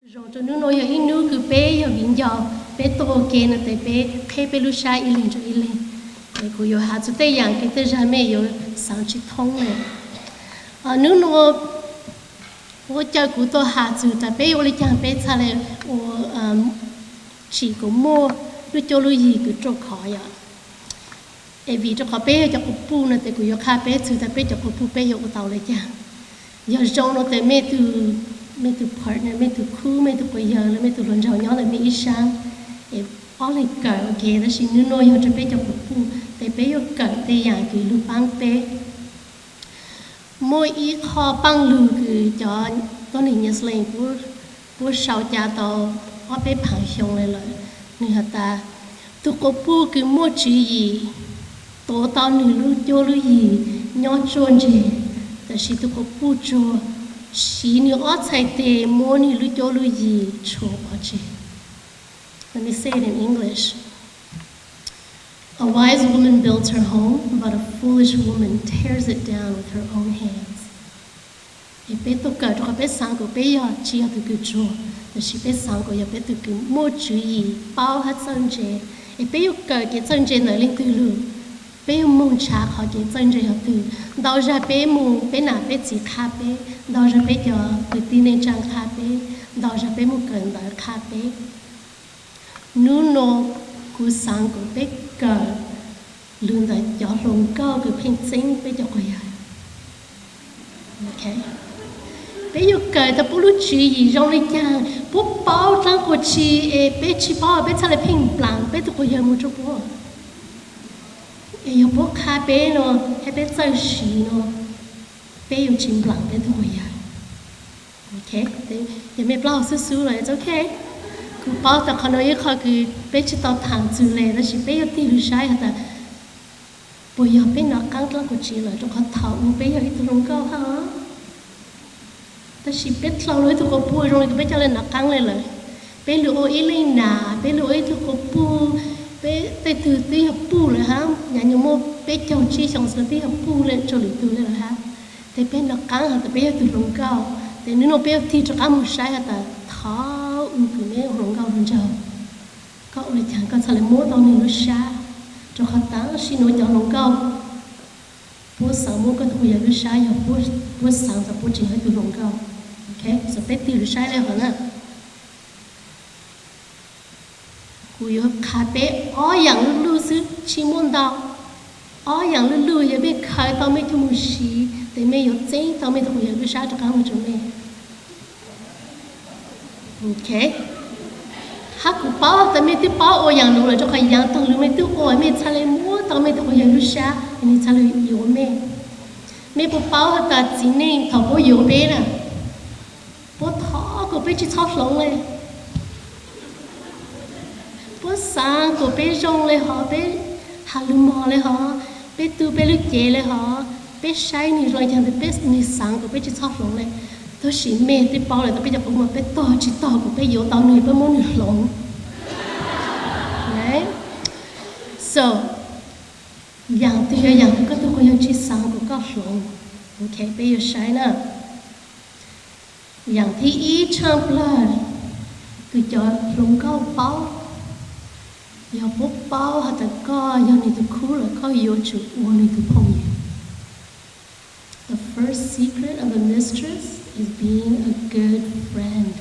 Zoo rau hnub no yog ib hnub kws peb yog viv ncaus, peb tuaj ua ke no tes peb qheb peb lub sab ib leeg rau ib leeg. Es kuv yuav has txug tej yaam kws tej zag mej yuav xaav tsi thoob le. Hnub no puab caw kuv tuaj has txug tas peb yuav ua le caag peb txhaj le ua tsim kuas muaj lub cuab lub yig kws ruaj khov yom. Es vim rau qhov peb yog cov quas puj no tes kuv yuav qha peb txug tas peb cov quas puj peb yuav ua tau le caag. Yog zoo no tes mej tug partner, mej tug khub, mej tug quas yawg, los mej tug hluas nraug nyob ntawm mej ib sab, es ob leeg kawm ua ke, tab sis hnub no yog rau peb cov quas puj tes peb yuav kawm tej yaam kws lug paab peb. Muaj ib qho paaj lug kws cov tuab neeg Nyas Lees puab sau ca tau ob peb phaav xyoo le lawm, nwg has tas tug quas puj kws muaj tswv yim tuav tau nwg lub cuab lub yig nyob tsuaj ntseg, tab sis tug quas puj tsuag siv nwg ob txhais tes muab nwg lub cuab lub yig tshuam pov tseg. Let me say it in English. A wise woman builds her home, but a foolish woman tears it down with her own hands. Es peb tuaj kawm rau qhov peb xaav kuas peb yog tsi yog tug kws tsuag, tab sis peb xaav kuas yog peb tug kws muaj tswv yim paub hab txawj ntse. Es peb yuav kawm kev txawj ntse ntawm leej twg lug? Peb yuav moog nrhav qhov kev txawj ntse hov twg? Ntau zag peb moog peb nam peb txiv qha peb, ntau zag peb cov kwv tij neej tsaa qha peb, ntau zag peb moog kawm ntawv qha peb. Nub no kuv xaav kuas peb kawm lug ntawm cov hluas nkauj kws pheej txeeb peb cov quas yawg. Peb yuav kawm tas puab lub tswv yim zoo le caag, puab paub dlaab puas tsi, es peb tsi paub peb txhaj le pheej nplaam peb tug quas yawg moog rua puab. Es yog puab qha peb no, hab peb txawj siv no, peb yuav tsi nplaam peb tug quas yawg. Ces mej plaub xub xub los ok. Kuv paub tas qhov no ib qho kws peb tsi tau thaam txug le, tab sis peb yuav tig lug saib has tas puas yog peb nov qaab dlaab puas tsi lawm, rua qhov thaum ub peb yog ib tug hluas nkauj hab, tab sis peb dlhau lug ib tug quas puj zoo le kws peb coj le nov qaab le lawm. Peb lug ua ib leej nam, peb lug ua ib tug quas puj, peb tej tug twb yog puj lawm hab, nyam nyuas muaj peb caug tsib xyoo xwb twb yog puj le rua lwm tug le lawm hab. Tes peb nov qaab has tas peb yog tug hluas nkauj, tes nub no peb yuav tig rov qaab moog saib has tas thaum ub kws neb ua hluas nkauj hluas nraug, koj ua le caag koj txhaj le muab tau nwg lub sab, rua qhov taam sim nuav cov hluas nkauj puab xaav muab koj tug quas yawg lub sab yog puab xaav tas puab tseem yog ib tug hluas nkauj. So peb tig lug saib le hov na. Kuv yuav qha peb ob yaam luj luj xwb, tsi muaj ntau. Ob yaam luj luj yog mej khaws tau mej coj moog siv tes mej yuav txeeb tau mej tug quas yawg lub sab rov qaab moog rua mej. Hab kuv paub tas mej twb paub ua yaam nuav lawm, rua qhov yaam taag lug mej twb ua, mej txhaj le muab tau mej tug quas yawg lub sab, nwg txhaj le yuav mej. Mej puas paub has tas txiv neej thaum puab yuav peb na, puab thov kuas peb tsi txhob hloov le. Puab xaav kuas peb zoo le hov, peb has lug mog le hov, peb tu peb lub cev le hov, peb saib nwg zoo le caag tes peb, nwg xaav kuas peb tsi txhob hloov le. Tab sis mej twb paub lawm tas peb cov quas puj peb tog tsi tog kuas peb yuav tau nwg, peb muab nwg hloov. So yaam twg yog yaam kws koj tug quas yawg tsi xaav kuas koj hloov? Ok, peb yuav saib na. Yaam thib ib tshaaj plawg kws cov hluas nkauj paub, yog puab paub has tas koj yog nwg tug khub lawm koj yuav tsum ua nwg tug phooj ywg. The first secret of a mistress is being a good friend.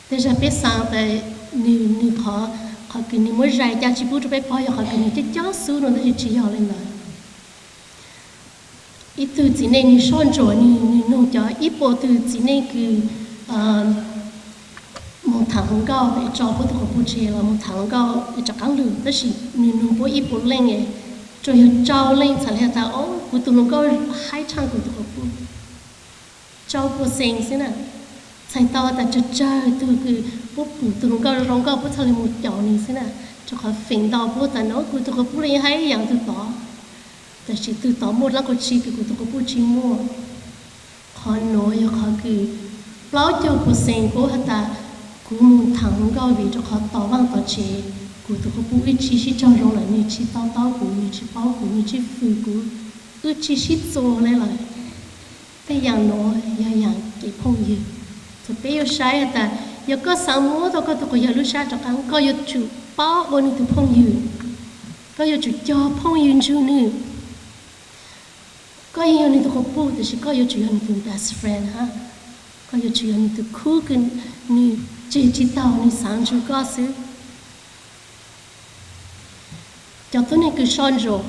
Tej zag peb xaav tas nwg, nwg qhov, qhov kws nwg muab zais ca tsi pub rua peb paub yog qhov kws nwg coob coob xub no, tab sis tsi yog le ntawd. Ib tug txiv neej nwg soj ntsuam nwg, nwg noog cov ib puas tug txiv neej kws moog thaam hluas nkauj es tso puab tug quas puj tseg los moog thaam hluas nkauj es rov qaab lug, tab sis nwg noog puab ib puas leej, tsuas yog rau leej txhad le has tas o kuv tug hluas nkauj haib tshaaj kuv tug quas puj. Rau puas xees xwb na. Txhais tau tas tsawg tsawg tug kws puab pum tug hluas nkauj zoo nkauj puab txhaj le moog caum nwg xwb na, rua qhov feem ntau puab tas no kuv tug quas puj le haib yaam tug tod, tab sis tug tod muaj dlaab quas tsi kws kuv tug quas puj tsi muaj. Qhov nuav yog qhov kws plaub caug puas xees puab has tas kuv moog thaam hluas nkauj vim rua qhov tom vaaj tom tsev, kuv tug quas puj wb tsi sib raug zoo lawm, nwg tsi to taub kuv, nwg tsi paub kuv, nwg tsi fwm kuv, wb tsi sib txuas le lawm. Tej yaam nuav yog yaam kev phooj ywg. Peb yuav saib has tas, yog koj xav muab tau koj tus quas yawg lub sab rov qab, koj yuav tsum paub ua nws tus phooj ywg, koj yuav tsum cog phooj ywg ntsug nws. Koj yeej yog nws tus quas puj, tiam sis koj yuav tsum yog nws tus best friend ha. Koj yuav tsum yog nws tus khub kws nws tseg tsis taug, nws xav ntsug koj xwb. Cov tuab neeg kws soj ntsuam,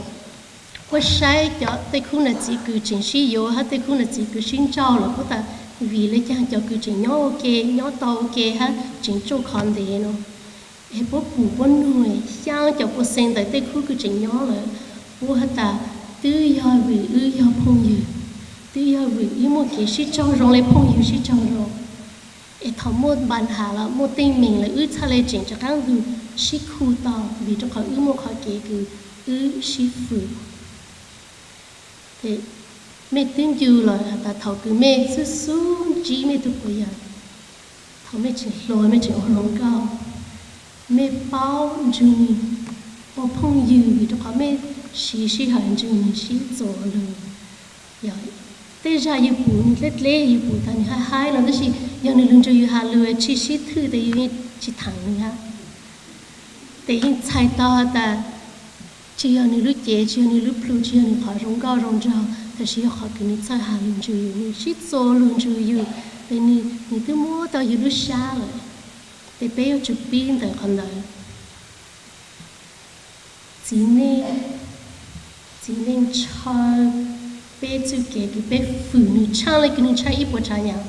puab saib cov tej khub nam txiv kws tseem sib yuav hab tej khub nam txiv kws sib nrauj lawm, puab tas, vim le caag cov kws tseem nyob ua ke, nyob tau ua ke hab tseem tsuj kho ntev no, es puab pum puab nug xyaa cov pua xee ntawm tej khub kws tseem nyob lawm, puab has tas, twb yog vim wb yog phooj ywg, twb yog vim wb muaj kev sib raug zoo le phooj ywg sib raug zoo. Es thaum muaj npa has los muaj teeb meem lawm wb txhaj le tseem rov qaab lug sib khu tau, vim rau qhov wb muaj qhov kev kws wb sib fwm. Mej twb ncu los has tas thaum kws mej xub xub ntsib mej tug quas yawg, thaum mej tseem hluas mej tseem ua hluas nkauj, mej paub ntsug nws ua phooj ywg, vim rau qhov mej siv sij hawm ntsug nws sib txuas lug. Yog tej zag yug pum nws dleb dleb, yug pum tas nws haib haib no, tab sis yog nws lug ntsug yug has lug tsis sib thwj tes yug yeej tsis thaam nws hab. Tes yeej txhais tau has tas, tsis yog nws lub cev, tsis yog nws lub plhu, tsis yog nws qhov zoo nkauj zoo nraug, tab sis yog qhov kws nws txhawj has lug ntsug yug, nws sib txuas lug ntsug yug, tes nws, nws twb muab tau yug lub sab lawm. Tes peb yuav tsum pib ntawm qhov ntawd. Txiv neej, txiv neej ntshaw peb txuj kev kws peb fwm nws tshaaj le kws nws ntshaw ib puas tsav yam.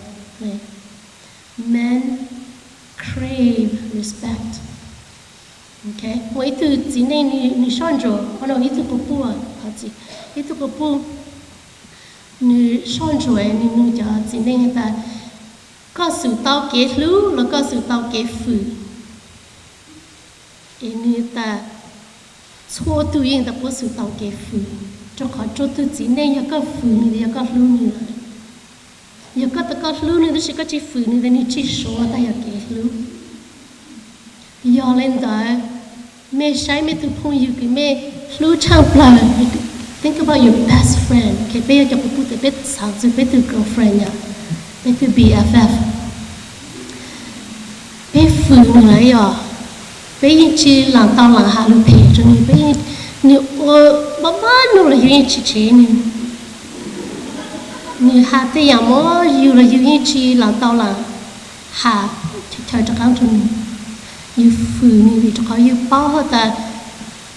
Men crave respect. Muaj ib tug txiv neej nws soj ntsuam, ib tug quas puj, ib tug quas puj, nws soj ntsuam, nws nug cov txiv neej has tas, koj xub tau kev hlub los koj xub tau kev fwm? Es nws tas, txhua tug yeej tau puab xub tau kev fwm, rau qhov rua tug txiv neej yog koj fwm nws tes yog koj hlub nws lawm. Yog koj tas koj hlub nws tab sis koj tsis fwm nws tes nws tsis suav tas yog kev hlub. Yog le ntawd, mej saib mej tug phooj ywg kws mej hlub tshaaj plawg, think about your best friend, peb yog cov quas puj tes peb xaav txug peb tug girlfriend yom, peb tug B F F. Peb fwm nws lawm yog, peb yeej tsis laam tau laam has lug phem rua nws, peb, nws ua mab mab nuj los yug yeej tsis tshev nws. Nws has tej yaam mob yug los yug yeej tsis laam tau laam has chaw rov qaab rua nws. Yug fwm nws vim rau qhov yug paub has tas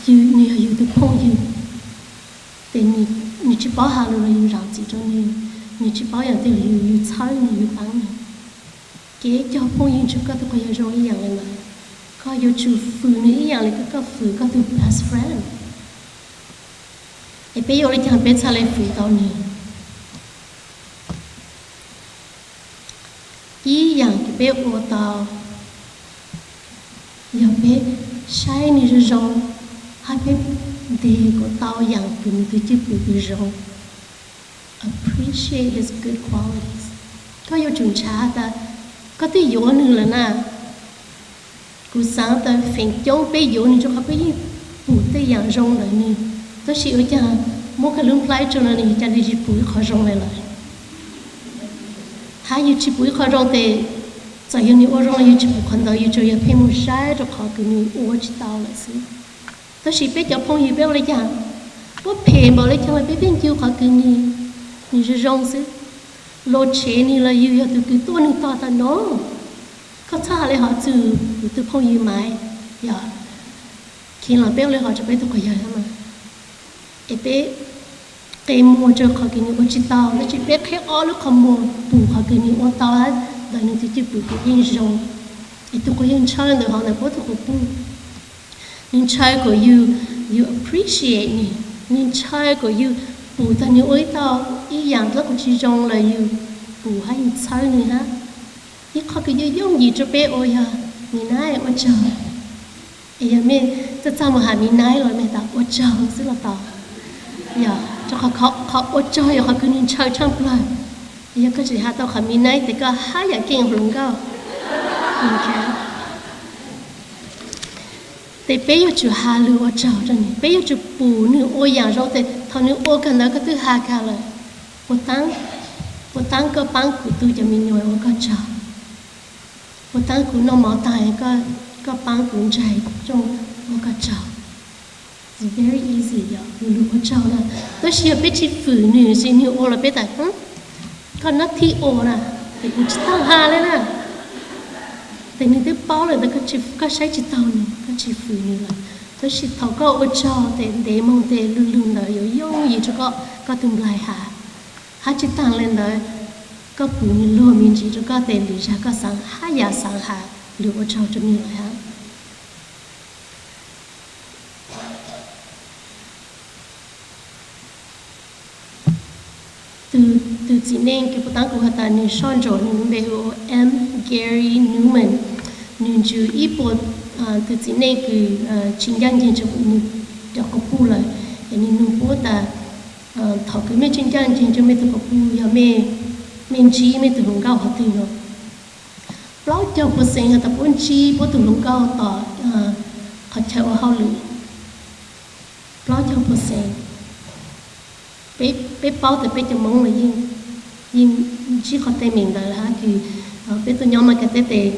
nws yog yug tug phooj ywg, tes nws tsis paub has lug los yug zaam txim rua nws, nws tsis paub yaam twg los yug, yug txhawb nws, yug paab nws. Kev cog phooj ywg ntsug koj tug quas yawg zoo ib yaam le ntawd, koj yuav tsum fwm nws ib yaam le koj fwm koj tug best friend. Es peb yuav ua le caag peb txhaj le fwm tau nws? Ib yaam kws peb ua tau yog peb saib nws zoo zoo, hab peb nteg kuas tau yaam kws nws tug cwj pwm kws zoo. Appreciate his good qualities. Koj yuav tsum ntshaw tas koj twb yuav nws lawm na. Kuv xaav tas feem coob peb yuav nws rua qhov peb yeej pum tej yaam zoo ntawm nws, tab sis ua caag muab koj lub nplhaib rua no nws ca le tsis pum ib qho zoo le lawm. Hab yug tsis pum ib qho zoo tes, txawm yog nws ua zoo los yug tsis pum qhov ntawd, yug tsuas yog pheej moog saib rua qhov kws nws ua tsis tau lawm xwb. Tab sis peb cov phooj ywg peb ua le caag, puab phem npaum le caag los peb pheej ncu qhov kws nws, nws zoo zoo xwb. Los tshev nws los yug yog tug kws tuaj nws tog tas no. Koj txhob has le hov txug kuv tug phooj ywg Maiv, yog, kheev los peb ua le hov rua peb tug quas yawg hab mas. Es peb qe muag rua qhov kws nws ua tsis tau, tab sis peb qheb ob lub qhov muag pum qhov kws nws ua tau hab ntawm nws tug cwj pwm kws yeej zoo. Es tug quas yawg ntshaw ntawm hov ntawm puab tug quas puj, nws ntshaw kuas yug, yug appreciate nws, nws ntshaw kuas yug pum tas nws ua ib tau ib yaam dlaab kuv tsis zoo los yug pum hab yug txhawb nws hab. Ib qho kws yooj yooj yim rua peb ua yog, mi naib ua tsaug. Es yog mej txaj txaj muag has mi naib los mej tas ua tsaug xwb los tau. Yog, rua qhov, qhov ua tsaug yog qhov kws nws ntshaw tshaaj plawg. Yog koj tsis has tau qhov mi naib tes koj hab yaam keej hluas nkauj. Tes peb yuav tsum has lug ua tsaug rua nws, peb yuav tsum pum nws ua yaam zoo tes thaum nws ua kag ntawd koj twb has kag lawm. Puas taab, puas taab koj paab kuv tug cov me nyuam ua koj tsaug? Puas tab kuv noj mov tag, koj paab kuv ntsaig rooj ua koj tsaug. It's very easy, yog lug ua tsaug na. Tab sis yog peb tsis fwm nwg, ces nwg ua los peb tas, koj nab thib ua na, ces kuv tsis taag has le na. Ces nwg twb paub lawm ntawd, koj saib tsis taug nwg, koj tsis fwm nwg lawm. Tab sis thaum koj ua tsaug ces ntev moog ces lug lug ntawd yuav yooj yim rua koj, koj tug nplaig has. Hab tsis taag le ntawd, koj pum nwg luag me ntsis rua koj ces lwm zag koj xaav hab yaam xaav has, lug ua tsaug rua nwg lawm hab. Tug txiv neej kws puas taab kuv has tas nwg soj ntsuam, nwg lub npe hu ua M. Gary Numan. Nwg ntsws ib puas tug txiv neej kws tsis ncaaj nceeg rua nwg cov quas puj lawm. Es nwg nug puab tas, thaum kws mej tsis ncaaj nceeg rua mej tug quas puj, yog mej ntsib mej tug hluas nkauj qhov twg no? Plaub caug percent has tas puab ntsib puab tug hluas nkauj tom qhov chaw ua hauj lwm. Plaub caug percent. Peb paub tas peb cov Moob los yeej ntsib qhov teeb meem ntawd hab kws peb tuaj nyob Meskas teb tes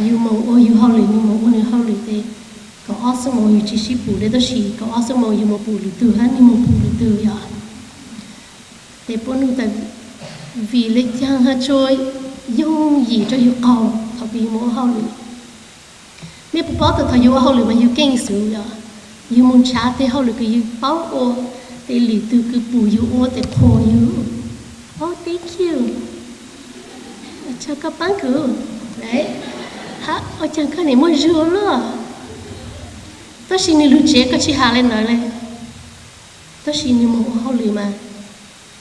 yug moog ua yug hauj lwm, nwg moog ua nwg hauj lwm tes kaum ob xuab moos yug tsis sib pum le, tab sis kaum ob xuab moos yug moog pum lwm tug hab nwg moog pum lwm tug yog. Tes puab nug tas vim le caag hab tsuas yooj yim rua yug qaug thaum kws yug moog ua hauj lwm. Mej puas paub tas thaum yug ua hauj lwm mas yug keej xwb yog, yug moog nrhav tej hauj lwm kws yug paub ua, tes lwm tug kws pum yug ua tes qhuas yug, oh thank you, ua tsaug koj paab kuv, hab ua caag koj nim muaj zug luaj. Tab sis nwg lug tsev koj tsis has le ntawd le. Tab sis nwg moog ua hauj lwm mas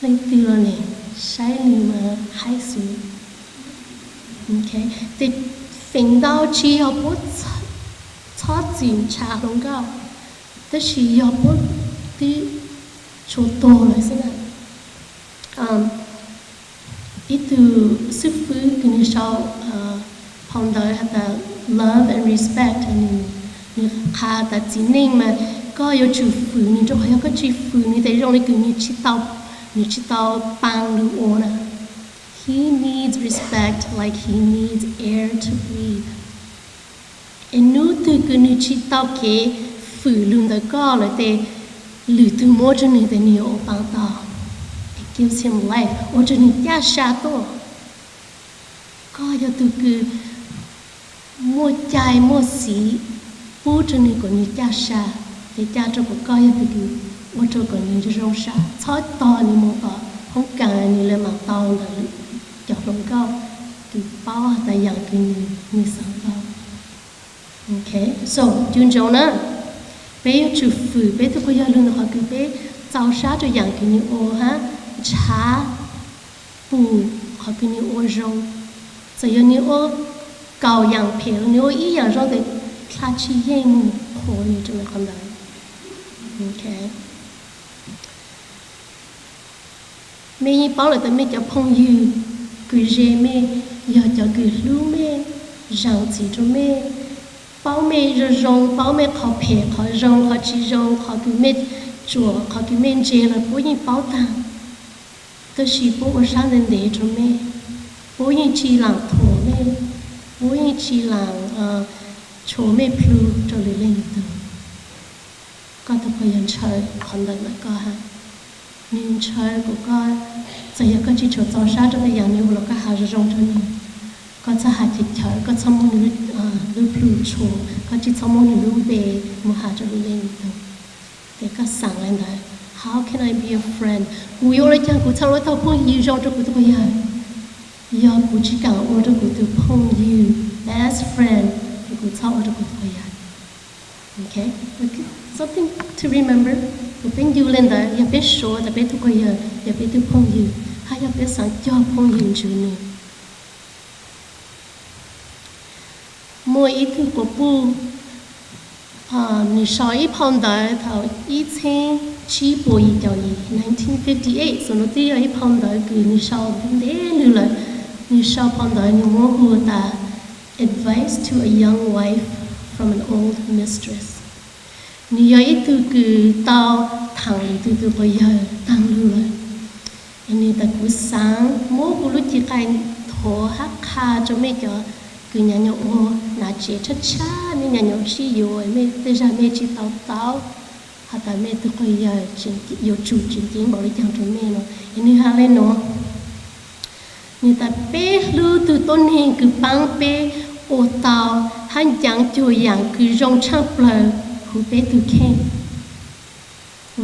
leej twg los nim saib nwg mas haib xwb. Tes feem ntau tsis yog puab txhob txwm nrhav hluas nkauj, tab sis yog puab twb tshua tuag lawm xwb na. Ib tug xib fwb kws nwg sau phau ntawv has tas Love and Respect, nwg qha tas txiv neej mas koj yuav tsum fwm nwg, rau qhov yog koj tsis fwm nwg tes zoo le kws nwg tsis tau, nwg tsis tau paa lug ua na. He needs respect like he needs air to breathe. Es nub twg kws nwg tsis tau kev fwm lug ntawm koj lawm tes lwm tug muab rua nwg tes nwg yuav ua paa tau. It gives him life, ua rua nwg caj sa tuaj. Koj yog tug kws muaj cai muaj xiv pub rua nwg kom nwg caj sa, tes caj rua kom koj yog tug kws ua rua kom nwg zoo sab, txhob tog nwg moog tom hoob kas nwg le maam tau ntawm cov hluas nkauj kws paub has tas yaam kws nwg xaav tau. So, cu ntsoov na, peb yuav tsum fwm peb tug quas yawg lug ntawm qhov kws peb txaus sab rua yaam kws nwg ua hab nrhav pum qhov kws nwg ua zoo. Txawm yog nwg ua kaum yaam phem los nwg ua ib yaam zoo tes dlha tsis yeej moog qhuas nwg rua qhov ntawd. Mej yeej paub lawm tas mej cov phooj ywg kws ze mej yog cov kws hlub mej, zaam txim rua mej, paub mej zoo zoo, paub mej qhov phem qhov zoo, qhov tsis zoo, qhov kws mej tsuam, qhov kws mej ntse los puab yeej paub taag. Tab sis puab ua sab ntev ntev rua mej, puab yeej tsis laam thuam mej, puab yeej tsis laam tshua mej plhu rua lwm leej lwm tug. Koj tug quas yawg ntshaw qhov ntawd lawm koj hab. Nwg ntshaw kuas koj, txawm yog koj tsis tshua txaus sab rua tej yaam nwg ua los koj has zoo zoo rua nwg. Koj txhob has chaw chaw, koj txhob muab nwg lub plhu tshua, koj tsis txhob muab nwg lub npe moog has rua lwm leej lwm tug. Tes koj xaav le ntawd, how can I be a friend? Kuv yuav ua le caag kuv txhob ua tau phooj ywg zoo rua kuv tug quas yawg? Yog kuv tsis kaam ua rua kuv tug phooj ywg, best friend, es kuv txhob ua rua kuv tug quas yawg. Something to remember, kuas peb ncu le ntawd, yog peb suav tas peb tug quas yawg yog peb tug phooj ywg, hab yog peb xaav cog phooj ywg ntsws nwg. Muaj ib tug quas puj, nwg sau ib phau ntawv thaum ib txheeb tsib puas yim caum yim, nineteen fifty-eight, xws le twb yog ib phau ntawv kws nwg sau ntev ntev lug lawm. Nwg sau phau ntawv nwg muab hu tas Advice to a Young Wife from an Old Mistress. Nwg yog ib tug kws tau thaam lwm tug tug quas yawg taag lug lawm. Nwg tas kuv xaav muab kuv lub cim qaij nthuav hab qha rua mej cov kws nyuam qhuav ua nav tsev tshab tshab, mej nyuam qhuav sib yuav, mej tej zag mej tsis tau taub has tas mej tug quas yawg yuav tsum tseem ceeb npaum le caag rua mej no, es nwg has le nuav. Nwg tas peb hlub tug tuab neeg kws paab peb ua tau hab ncav cuag yaam kws zoo tshaaj plawg huv peb tug kheej.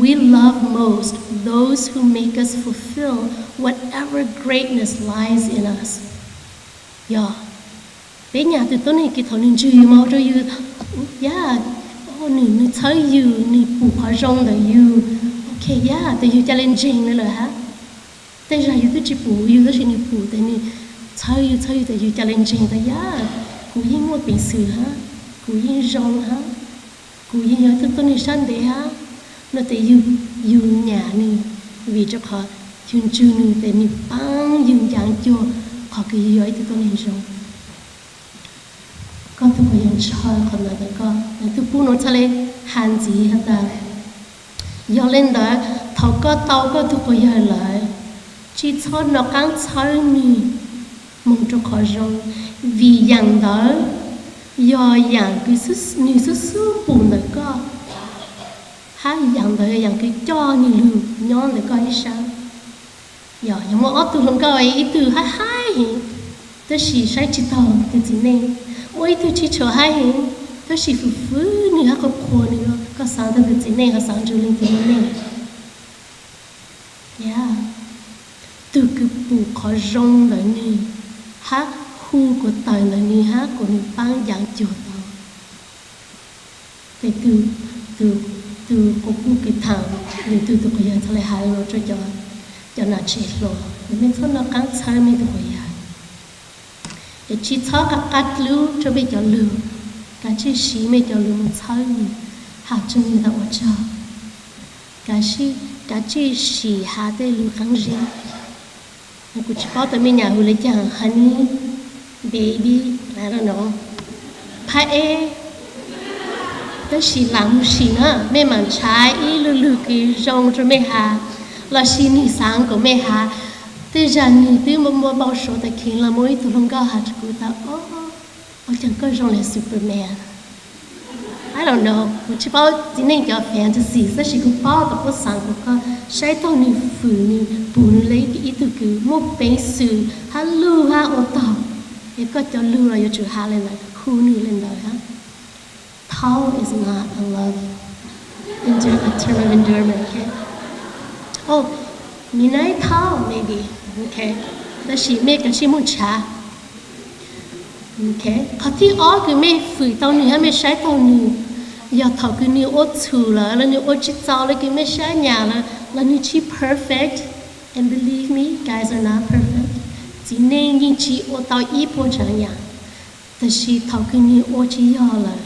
We love most those who make us fulfill whatever greatness lies in us. Yog peb nyam tug tuab neeg kws thaum nwg ntswg yug mas ua rua yug, yog, nwg, nwg txhawb yug, nwg pum qhov zoo ntawm yug, ok, yog tas yug ca le ntseeg le lawm hab. Tej zag yug twb tsis pum yug tab sis nwg pum tas nwg txhawb yug, txhawb yug tas yug ca le ntseeg tas yog kuv yeej muaj peev xwm hab, kuv yeej zoo hab, kuv yeej yog ib tug tuab neeg sab ntev hab, no tas yug, yug nyam nwg vim rua qhov yug ntswg nwg tas nwg paab yug ncav cuag qhov kws yug yog ib tug tuab neeg zoo. Koj tug quas yawg ntshaw qhov ntawd tas koj, nwg tug pub nuav txhad le has ntxiv has tas, yog le ntawd thaum koj tau koj tug quas yawg lawm, tsis txhob nov qaab txhawb nwg moog rua qhov zoo, vim yaam ntawd yog yaam kws nwg xub xub pum ntawm koj hab yaam ntawd yog yaam kws coj nwg lug nyob ntawm koj ib sab. Yog, yog muaj ob tug hluas nkauj, ib tug haib haib heev tab sis saib tsis taug tug txiv neej, muaj ib tug tsis tshua haib heev tab sis fwm fwm nwg hab qhuas qhuas nwg, koj xaav tau tug txiv neej ho xaav nrug leej twg lub neej? Tug kws pum qhov zoo ntawm nwg hab hu kuas tawm ntawm nwg hab kuas nwg paab ncav cuag tau. Tes tug quas puj kws thaam, nwg tug tug quas yawg txhad le has le nuav rua cov nav tsev hluas, mej txhob nov qaab txhawb mej tug quas yawg. Es tsis txhob qab qab dlub rua mej cov lug, kav tsij siv mej cov lug moog txhawb nwg, has tsua nwg tas ua tsaug, kav tsij siv has tej lug qeeb zeb. Kuv tsis paub tas mej nyam hu le caag, honey, baby, I don't know, phab eb. Tab sis lam mus sim na, mej maam nrhav ib lug lug kws zoo rua mej has, lossis nwg xaav kuas mej has. Tej zag nwg twb muaj npau suav tas kheev los muaj ib tug hluas nkauj has rua kuv tas, o, ua caag koj zoo le Superman. I don't know, kuv tsis paub txiv neej cov fantasy, tab sis kuv paub tas puab xaav kuas koj saib taug nwg, fwm nwg, pum nwg le ib tug kws muaj peev xwm hab lug hab ua taug. Es koj cov lug los yuav tsum has le ntawd, hu nwg le ntawd hab. Tall is not a love term of endearment, ok? Oh, mi nai tall, maybe, ok? Tab sis mej kav tsij muaj ntshav. Qhov thib ob kws mej fwm tau nwg hab mej saib taug nwg, yog thaum kws nwg ua txhum lawm los nwg ua tsis txaus le kws mej sab nyam lawm los nwg tsis perfect, and believe me, guys are not perfect. Txiv neej yeej tsis ua tau ib puas tsaav yaam, tab sis thaum kws nwg ua tsis yog lawm,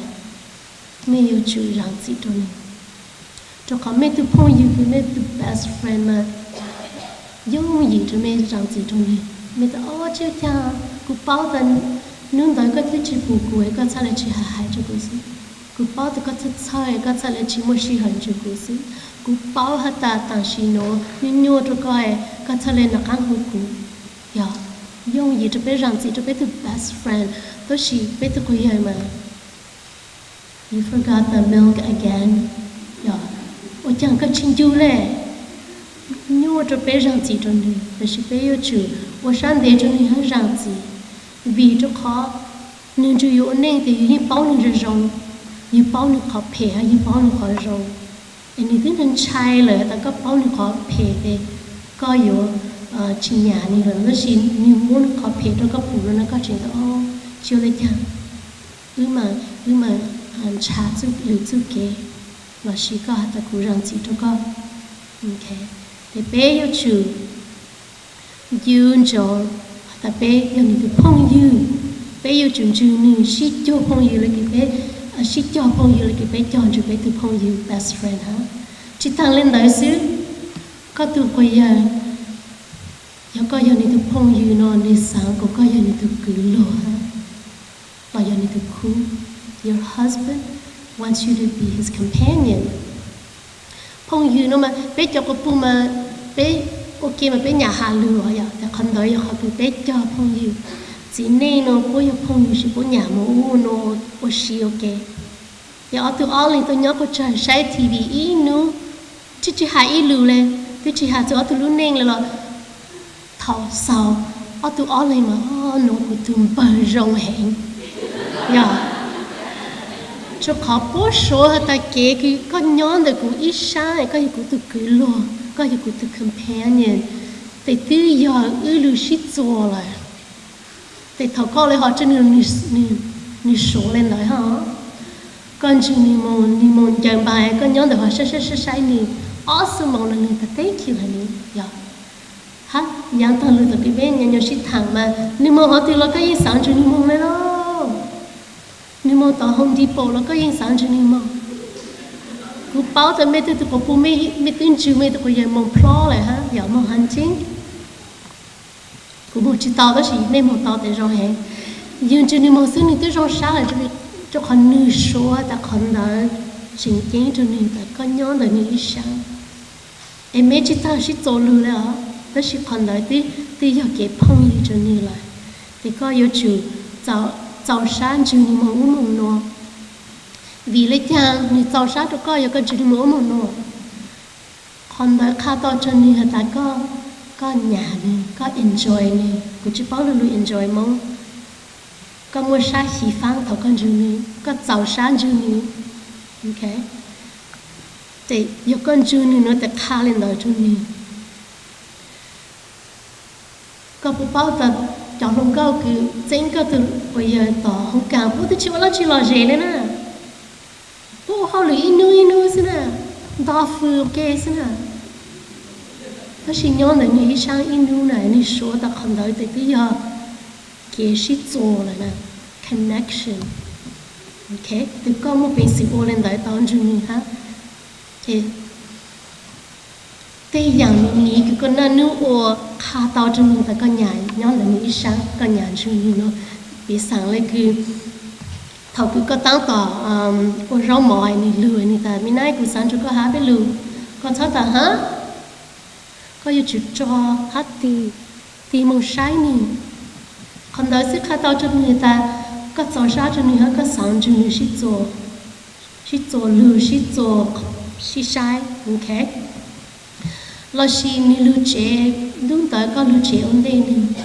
mej yuav tsum zaam txim rua nwg, rua qhov mej tug phooj ywg kws mej tug best friend mas yooj yim rua mej zaam txim rua nwg. Mej tas, o, tsis ua caag, kuv paub tas nub ntawd koj twb tsis pum kuv es koj txhaj le tsis has hais rua kuv xwb. Kuv paub tas koj txhawj txhawj es koj txhaj le tsis muaj sij hawm nrug kuv xwb. Kuv paub has tas taam sim nuav nyuaj nyuaj rua koj es koj txhaj le nov qaab hu kuv. Yog, yooj yim rua peb zaam txim rua peb tug best friend, tab sis peb tug quas yawg mas, you forgot the milk again. Yog, ua caag koj tsis ncu le? Nyuaj rua peb zaam txim rua nwg, tab sis peb yuav tsum ua sab ntev rua nwg hab zaam txim, vim rua qhov nwg nrug yug ua neej tes yug yeej paub nwg zoo zoo, yug paub nwg qhov phem hab yug paub nwg qhov zoo. Es nwg twb ntshai lawm tas koj paub nwg qhov phem tes koj yuav tsis nyam nwg lawm, tab sis nwg muab nwg qhov phem rua koj pum lawm no koj tseem tas, o, tsis ua le caag, wb mas, wb mas ntshaw lwm txuj kev, lossis koj has tas kuv zaam txim rua koj. Tes peb yuav tsum ncu ntsoov tas peb yog nwg tug phooj ywg, peb yuav tsum nrug nwg sib cog phooj ywg le kws peb, sib cog phooj ywg le kws peb cog nrug peb tug phooj ywg, best friend hab. Tsis taag le ntawd xwb, koj tug quas yawg, yog koj yog nwg tug phooj ywg no nwg xaav kuas koj yog nwg tug kwv luag hab, los yog nwg tug khub. Your husband wants you to be his companion. Phooj ywg no mas peb cov quas puj mas peb ua ke mas peb nyam has lug os, yog tas qhov ntawd yog qhov kws peb cog phooj ywg. Txiv neej no puab yog phooj ywg, puab nyam mus ub mus no ua si ua ke. Ces ob tug ob leeg tuaj nyob quaj tsawg saib T V ib hnub, tsis tsis hais ib lus le, twb tsis hais txug ob tug lub neej le los thaum xaus, ob tug ob leeg mas, o, nuav kuv tug npawg zoo heev. Yog, rua qhov puab suav has tas kev kws koj nyob ntawm kuv ib sab, koj yog kuv tug kwv luag, koj yog kuv tug companion, tes twb yog wb lug sib txuas lawm. Tes thaum koj le ho tsua nwg, nwg suav le ntawd hab, koj ntswg nwg moog, nwg moog ncaws npaas, koj nyob ntawm ho saib saib saib saib nwg ob xuab moos no nwg tas thank you has nwg yog. Hab yaav taag lug tom kws peb nyuas nyuas sib thaam mas nwg moog qhov twg los koj yeej xaav ntswg nwg moog le lauj. Nwg moog tom Home Depot los koj yeej xaav ntswg nwg moog. Kuv paub tas mej tej tug quas puj, mej twb ntswg mej tug quas yawg moog plob lawm hab, yog moog hunting. Kuv moog tsis tau tab sis mej moog tau tes zoo heev. Yug ntswg nwg moog xwb nwg twb zoo sab lawm, rua qhov nwg suav tas qhov ntawd tseem ceeb rua nwg tas koj nyob ntawm nwg ib sab. Es mej tsis taag sib txuas lug le os, tab sis qhov ntawd twb, twb yog kev phooj ywg rua nwg lawm. Tes koj yuav tsum txaus sab ntswg nwg moog ub moog nuav. Vim le caag nwg txaus sab rua koj yog koj ntswg nwg moog ub moog nuav? Qhov ntawd qha tau rua nwg has tas koj, koj nyam nwg, koj enjoy nwg. Kuv tsis paub lug lug enjoy Moob. Koj muaj sab xyiv faab thaum koj ntswg nwg, koj txaus sab ntswg nwg. Tes yog koj ntswg nwg nuav tes qha le ntawd rua nwg. Koj puas paub tas cov hluas nkauj kws txeeb koj tug quas yawg tom hoob kas puab twb tsis ua dlaab tsi lom zem le na. Puab ua hauj lwm ib hnub ib hnub xwb na, nto fws ua ke xwb na. Tab sis nyob ntawm nwg ib sab ib hnub na, nwg suav tas qhov ntawd tes twb yog kev sib txuas lawm na, connection. Tes koj muaj peev xwm ua le ntawd tau ntswg nwg hab. Tej yaam miv miv kws koj naj nub ua qha tau rua nwg tas koj nyam nyob ntawm nwg ib sab, koj nyam ntswg nwg nuav. Piv xaam le kws thaum kws koj taab tom ua zaub mov nwg lug nwg tas, mi nab, kuv xaav nrug koj hab peb lug. Koj txhob tas hab, koj yuav tsum tso hab tig, tig moog saib nwg. Qhov ntawd xwb qha tau rua nwg tas koj txaus sab rua nwg hab koj xaav ntswg nwg sib txuas lug, sib txuas, sib saib, ok. Lossis nwg lug tsev, nub ntawd koj lug tsev ua ntej nwg,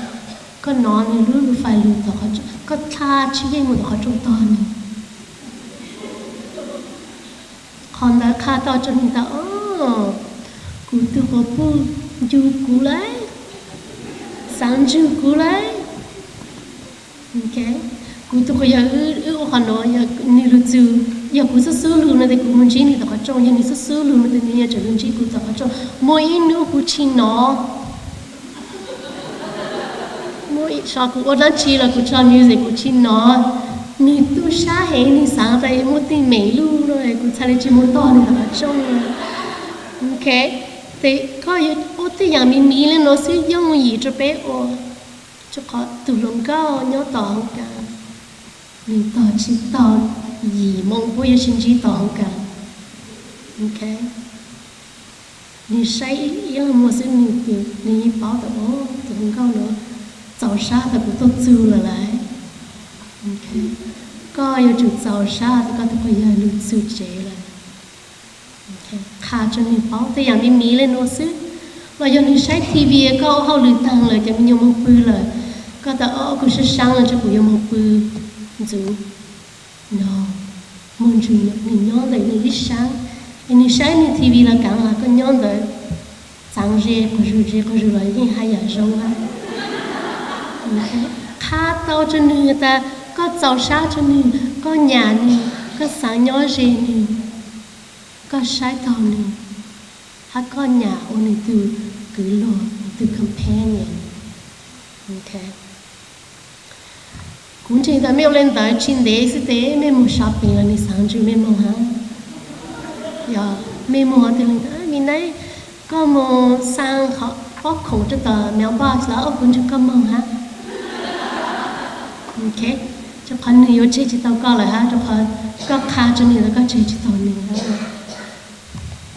koj nov nwg lub fais lug tom qhov, koj dlha tsib yeej moog tom qhov rooj tog nwg. Qhov ntawd qha tau rua nwg tas, o, kuv tug quas puj ncu kuv lauj, xaav ntswg kuv lauj. Kuv tug quas yawg wb ua qhov nuav, nwg lug txug, yog kuv xub xub lug no tes kuv moog ntsib nwg tom qhov rooj, yog nwg xub xub lug no tes nwg yuav tsum lug ntsib kuv tom qhov rooj. Muaj ib nub kuv tsis nov, so kuv ua dlaab tsi los kuv tso music kuv tsis nov, nwg tu sab heev, nwg xaav tas muaj tej meem luj no kuv txhaj le tsis moog tog nwg tom qhov rooj. Ok, tes koj yuav ua tej yaam miv miv le nuav xwb yooj yim rua peb ua, rua qhov tug hluas nkauj nyob tom hoob kas, nwg tog tsis tau yim moo puab yuav sib ntsib tom hoob kas. Ok, nwg saib ib leeg muag xwb nwg, nwg yeej paub tas, o, tug hluas nkauj nuav txaus sab tas kuv tuaj txug lawm lauj. Koj yuav tsum txaus sab tas koj tug quas yawg lug txug tsev lawm. Qha rua nwg paub tej yaam miv miv le nuav xwb. Los yog nwg saib TV, koj ua hauj lwm taag lawm, cov me nyuam moog pw lawm, koj tas, o, kuv sab saab lawm, ntshe kuv yuav moog pw ntxuv. No, muaj ntswg nwg nyob ntawm nwg ib sab, es nwg saib nwg TV los kaav, koj nyob ntawd txaav ze quas zug, ze quas zug los yeej haj yam zoo na. Qha tau rua nwg tas koj txaus sab rua nwg, koj nyam nwg, koj xaav nyob ze nwg, koj saib taug nwg, hab koj nyam ua nwg tug kwv luag, nwg tug companion. Kuv ntseeg tas mej ua le ntawd tsis ntev xwb tes mej moog shopping los nwg xaav ntswg mej moog hab. Yog mej moog, tus leeg tas, mi nab, koj moog xaa qhov pob khoom rua tom mailbox los, o, kuv ntswg koj moog hab. Ok, rua qhov nwg yuav tseg tsis tau koj lawm hab, rua qhov koj qha rua nwg tas koj tseg tsis tau nwg hab.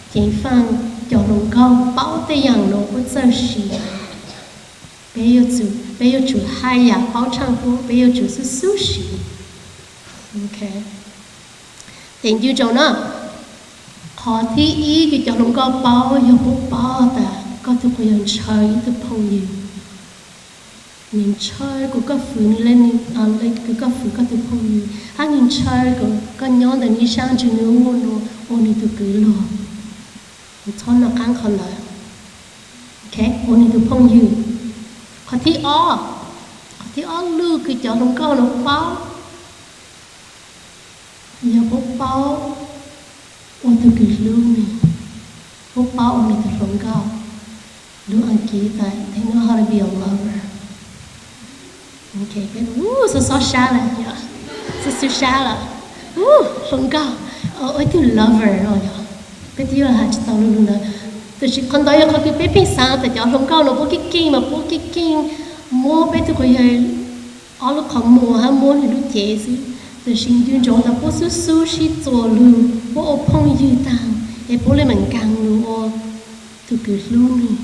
Ceev faaj cov hluas nkauj paub tej yaam nuav puab txawj siv. Peb yuav tsum, peb yuav tsum haj yam paub tshaaj puab, peb yuav tsum xub xub siv. Ces ncu ntsoov na, qhov thib ib kws cov hluas nkauj paub yog puab paub tas koj tug quas yawg ntshaw ib tug phooj ywg. Nwg ntshaw kuas koj fwv nwg le, le kuas koj fwv koj tug phooj ywg, hab nwg ntshaw kuas koj nyob ntawm nwg ib saab ntsws nwg ua nuav ua nwg tug kwv luag. Txhob noj qaab qhov ntawd, ua nwg tug phooj ywg. Qhov thib ob, qhov thib ob lug kws cov hluas nkauj nuav paub yog puab paub ua tug kws hlub nwg, puab paub ua nwg tug hluas nkauj. Lug Askiv tas they know how to be a lover. Xob xob sab lawm, xub xub sab lawm. Hluas nkauj, ua ib tug lover no yog, peb twb yuav has tsis tau lug lug ntawd. Tab sis qhov ntawd yog qhov kws peb pheej xaav tas cov hluas nkauj no puab keej keej mas puab keej keej muab peb tug quas yawg ob lub qhov muag hab muab nwg lub cev xwb. Tab sis ncu ntsoov tas puab xub xub sib txuas lug, puab ua phooj ywg taag es puab le mam nkaag lug ua tug kws hlub nwg.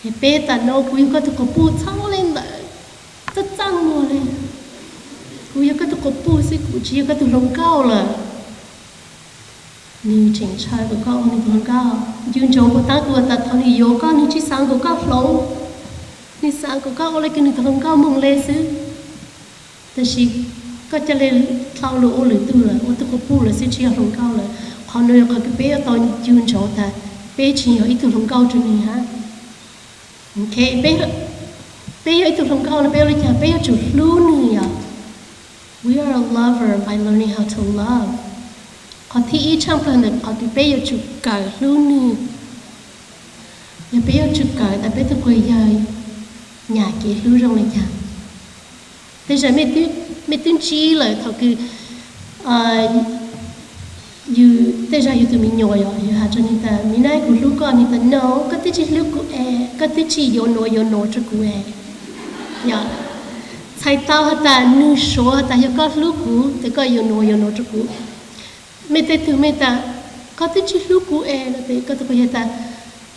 Es peb tas no kuv yog koj tug quas puj txhob le ntawd, txaj txaj muag le. Kuv yog koj tug quas puj xwb, kuv tsis yog koj tug hluas nkauj lawm. Nwg tseem ntshaw kuas koj ua nwg tug hluas nkauj. Ncu ntsoov puas taab kuas tas thaum nwg yuav koj nwg tsis xaav kuas koj hloov, nwg xaav kuas koj ua le kws nwg tug hluas nkauj moog le xwb. Tab sis koj ca le dlhau lug ua lwm tug lawm, ua tug quas puj lawm xwb tsis yog hluas nkauj lawm. Qhov nuav yog qhov kws peb yuav tau ncu ntsoov tas peb tsis yog ib tug hluas nkauj rua nwg hab. Peb yog ib tug hluas nkauj no peb ua le caag? Peb yuav tsum hlub nwg yom. We are a lover by learning how to love. Qhov thib ib tshaaj plawg ntawm qhov kws peb yuav tsum kawm hlub nwg, yog peb yuav tsum kawm tas peb tug quas yawg nyam kev hlub zoo le caag. Tej zag mej twb ntsib lawm thaum kws yus, tej zag yus tug me nyuam yog yus has rua nwg tas, me nab, kuv hlub koj. Nwg tas, no, koj twb tsis hlub kuv es, koj twb tsis yuav nuav yuav nuav rua kuv es. Yog, txhais tau has tas nwg suav has tas yog koj hlub kuv tes koj yuav nuav yuav nuav rua kuv. Mej tej tug mej tas, koj twb tsis hlub kuv es no tes koj tug quas yawg tas,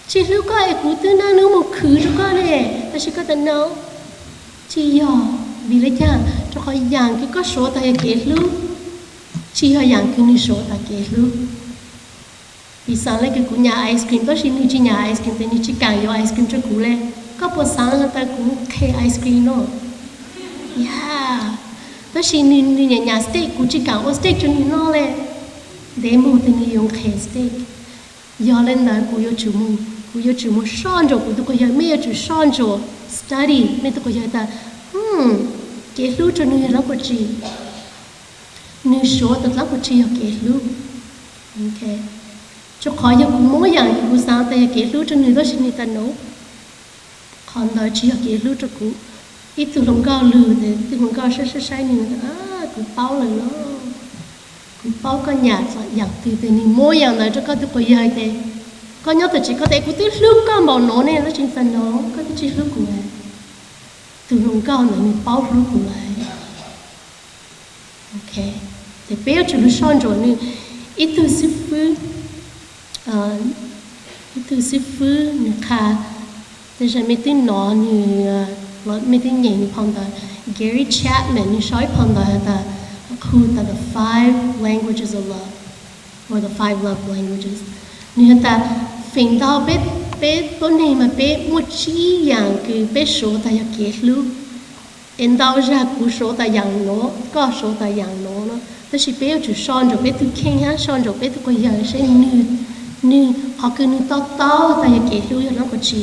tsis hlub koj es kuv twb naj nub moog khwv rua koj ne. Tab sis koj tas, no, tsis yog. Vim le caag? Rua qhov yaam kws koj suav tas yog kev hlub, tsis yog yaam kws nwg suav tas kev hlub. Piv xaav le kws kuv nyam ice cream tab sis nwg tsis nyam ice cream tes nwg tsis kaam yuav ice cream rua kuv le. Koj puas xaav has tas kuv qhes ice cream no? Yog, tab sis nwg nyam nyam steak, kuv tsis kaam ua steak rua nwg noj le. Ntev moog tes nwg yuav qhes steak. Yog le ntawd kuv yuav tsum moog, kuv yuav tsum moog soj ntsuam kuv tug quas yawg. Mej yuav tsum soj ntsuam study mej tug quas yawg tas, kev hlub rua nwg yog dlaab puas tsi, nwg suav tas dlaab puas tsi yog kev hlub. Rua qhov yog kuv muab yaam kws kuv xaav tas yog kev hlub rua nwg tab sis nwg tas, no, qhov ntawd tsis yog kev hlub rua kuv. Ib tug hluas nkauj lug tes ib tug hluas nkauj saib saib saib nwg tas, kuv paub lawm los, kuv paub koj nyam yaam twg tes nwg muab yaam ntawd rua koj tug quas yawg tes koj nyob tom tsev koj tas, kuv twb hlub koj npaum nuav ne, tab sis tas, no, koj twb tsis hlub kuv. Tug hluas nkauj ntawd nwg paub hlub kuv lawm. Tes peb yuav tsum lug soj ntsuam nwg. Ib tug xib fwb, ib tug xib fwb nwg qha, tej zag mej twb nov nwg, mej twb nyeem nwg phau ntawv, Gary Chapman, nwg sau ib phau ntawv has tas, qhu tas The Five Languages of Love, or The Five Love Languages. Nwg has tas feem ntau peb, peb tuab neeg mas peb muaj tsib yaam kws peb suav tas yog kev hlub. Es ntau zag kuv suav tas yaam nuav, koj suav tas yaam nuav no, tab sis peb yuav tsum soj ntsuam peb tug kheej hab soj ntsuam peb tug quas yawg seb nwg, nwg qhov kws nwg to taub tas yog kev hlub yog dlaab puas tsi.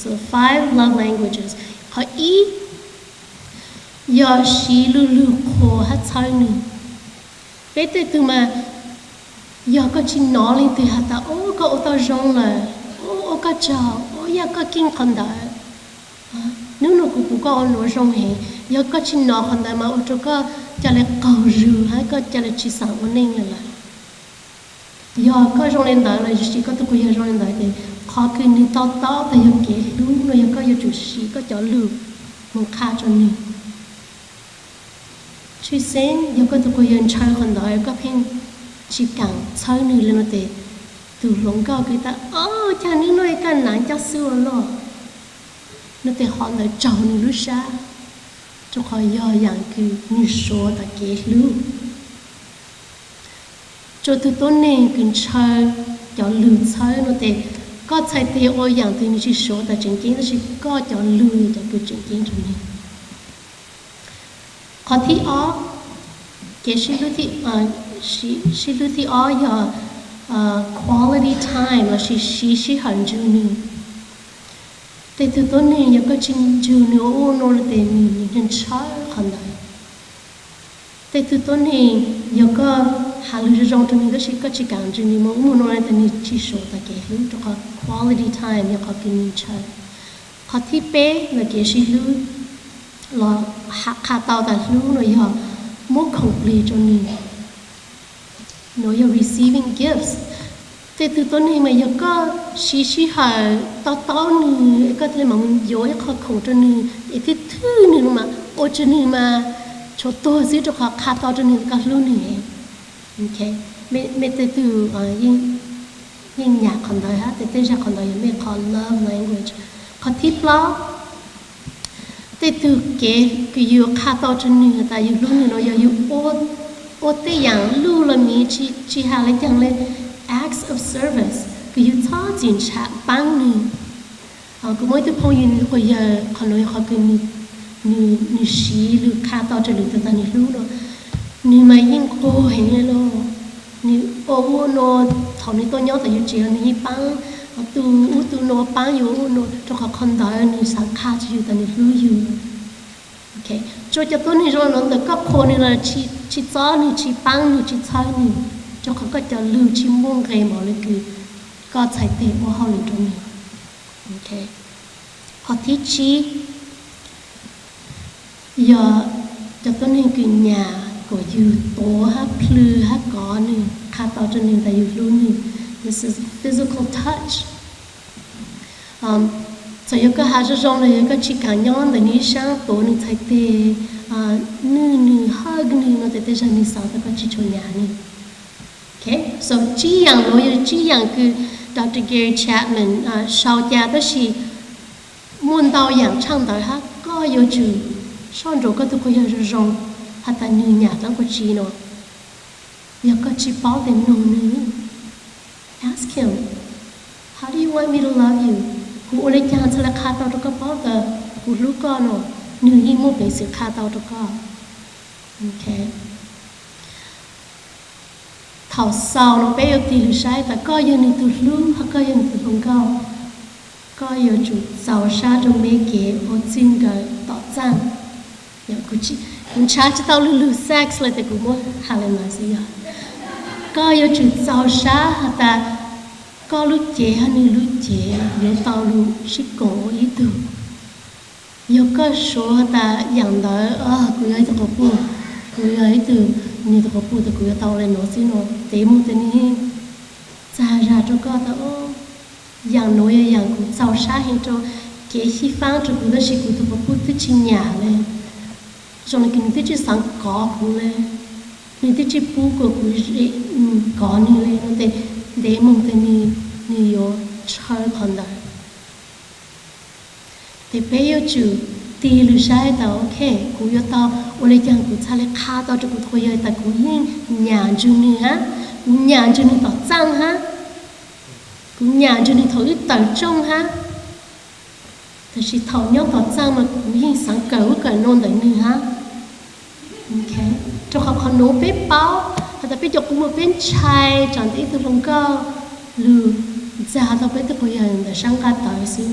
So five love languages. Qhov ib, yog siv lug lug qhuas hab txhawb nwg. Peb tej tug mas yog koj tsis nov leej twg has tas, o, koj ua tau zoo lawm, o, ua koj tsaug, o, yog koj keej qhov ntawd, nub nua kuv pum koj ua nuav zoo heev. Yog koj tsis nov qhov ntawd mas ua rua koj ca le qaug zug hab koj ca le tsis xaam ua neej le lawm. Yog koj zoo le ntawd los sis koj tug quas yawg zoo le ntawd ces qhov kws nwg to taub tas yog kev hlub no yog koj yuav tsum siv koj cov lug moog qha rua nwg. Tshwj xeeb yog koj tug quas yawg ntshaw qhov ntawd koj pheej tsis kaam txhawb nwg le no tes tug hluas nkauj kws tas, o, caag nub nua koj naav coj xwb ua luaj. Nws tes qhov ntawd raug nws lub sab, rau qhov yog yaam kws nws suav tas kev hlub. Tsuas tug tuab neeg kws ntshaw cov lug txhawb nws tes, koj txhais tes ua yaam twg nws tsis suav tas tseem ceeb, tab sis koj cov lug yog cov kws tseem ceeb rau nws. Qhov thib ob, kev sib hlub thib ob yog quality time lossis siv sij hawm ntswg nws. Tej tug tuab neeg yog koj tsis ntswg nws ua ub ua no tes nws ntshaw qhov ntawd. Tej tug tuab neeg yog koj has lug zoo zoo rau nws tab sis koj tsis kam ntswg nws ua ub ua no tes nws tsis suav tas kev hlub, rau qhov quality time yog qhov kws nws ntshaw. Qhov thib peb ntawm kev sib hlub los qha tau tas hlub no yog muab khoom plig rau nws, no yog receiving gifts. Tej tug tuab neeg mas yog koj siv sij hawm to taub nws, koj thiaj li mam yuav ib qho khoom rau nws es thwj thwj nws no mas ua rau nws mas tshuav tuag xwb, rau qhov qha tau rau nws koj hlub nws. Mej tej tug yeej nyam qhov ntawd hab tes tej zag qhov ntawd yog mej qhov love language. Qhov thib plaub, tej tug kev kws yus qha tau rau nws tas yus hlub nws no yog yus ua tej yaam luj los miv, tsis has le caag le, acts of service, kws yus txhob txim ntshav paab nws. Kuv muaj ib tug phooj ywg nws quas yawg, qhov nuav yog qhov kws nws siv lug qha tau rau lwm tus tas nws hlub no. Nws mas yeej quas heev le lauj. Nws ua ub ua no, thaum nws tuaj nyob tom yus tsev los nws yeej paab tu ub tu no, paab yus ua ub ua no, rau qhov qhov ntawd nws xaav qha tau yus tas nws hlub yus. Tsuas cov tuab neeg zoo li no ntawm koj qhuas nws los tsis txob nws, tsis paab nws, tsis txhawb nws, rau qhov koj cov lug tsis muaj nqe npaum le kws koj txhais tes ua hauj lwm rau nws. Qhov thib tsib yog cov tuab neeg kws nyam kuas yus tuav hab plhws hab kov nws, qha tau rau nws tas yus hlub nws. This is physical touch. Txawm yog koj has zoo zoo los yog koj tsis kam nyob ntawm nws ib sab tuav nws txhais tes, nwj nws, hug nws no tes tej zag nws xaav tas koj tsis tshua nyam nws. So tsib yaam nuav yog tsib yaam kws Doctor Gary Chapman sau ca, tab sis muaj ntau yaam tshaj ntawd hab koj yuav tsum soj ntsuam koj tug quas yawg zoo zoo has tas nws nyam dlaab puas tsi no. Yog koj tsis paub tes noog nws, ask him, how do you want me to love you? Kuv ua le caag txhad le qha tau rau koj paub tas kuv hlub koj no? Nws yeej muaj peev xwm qha tau rau koj. Thaum xaus no peb yuav tig lug saib tas koj yog nws tug hlub hab koj yog nws tug hluas nkauj. Koj yuav tsum txaus sab rua meb kev ua txij nkawm tom txaaj. Kuv ntshaw tsis tau lug lug sex le tes kuv muab has le ntawd xwb yog koj yuav tsum txaus sab has tas koj lub cev hab nws lub cev yuav tau lug sib koom ua ib tug. Yog koj suav has tas yaam ntawd kuv yog ib tug quas puj, kuv yog ib tug, nws tug quas puj tas kuv yuav tau le nuav xwb no, tes moog tes nws txag zag rua koj tas yaam nuav yog yaam kuv txaus sab heev rua kev xyiv faab rua kuv tab sis kuv tug quas puj twb tsi nyam le. Zoo le kws nws twb tsi xaav kov kuv le, nws twb tsi pub kuas kuv kov nws le no tes ntev moog tes nws yuav ntshaw qhov ntawd. Tes peb yuav tsum tig lug saib tas ok, kuv yuav tau ua le caag kuv txhaj le qha tau rua kuv tug quas yawg tas kuv yeej nyam ntsug nws hab, kuv nyam ntsug nws tom txaaj hab, kuv nyam ntsug nws thaum wb tawm tsooj hab, tab sis thaum nyob tom txaaj mas kuv yeej xaav kawm ub kawm no ntawm nws hab. Rua qhov qhov nuav peb paub has tas peb cov quas puj peb ntshai tsam ntawm ib tug hluas nkauj lug ntxag tau peb tug quas yawg ntawm sab nqaj tawv xwb.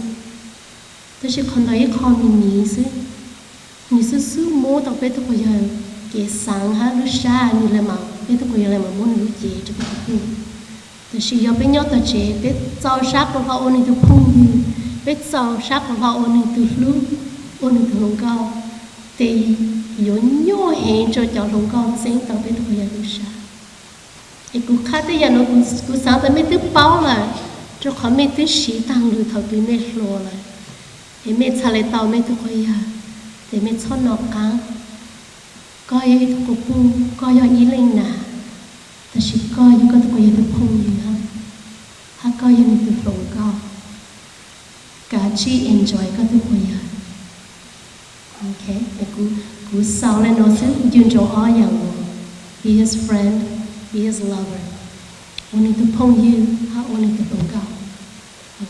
Tab sis qhov ntawd ib qho me miv xwb, nws xub xub muab tau peb tug quas yawg kev xaav hab lub sab, nws le mas peb tug quas yawg le mas muab nws lub cev rua peb tug puj. Tab sis yog peb nyob tom tsev peb txaus sab quas hlo ua nws tug phooj ywg, peb txaus sab quas hlo ua nws tug hlub, ua nws tug hluas nkauj, tes yuav nyuaj heev rua cov hluas nkauj txeeb tau peb tug quas yawg lub sab. Es kuv qha tej yaam nuav kuv xaav tas mej twb paub lawm, rua qhov mej twb siv taag lug thaum kws mej hluas lawm. Es mej txhaj le tau mej tug quas yawg, tes mej txhob nov qaab. Koj yog ib tug quas puj, koj yog ib leej nam, tab sis koj yog koj tug quas yawg tug phooj ywg hab, hab koj yog nws tug hluas nkauj. Kav Tsis enjoy koj tus phooj ywg. Kuv xaus li no xwb, ncu ntsoov ob yam no: be his friend, be his lover. Ua nws tus phooj ywg hab ua nws tus hluas nkauj.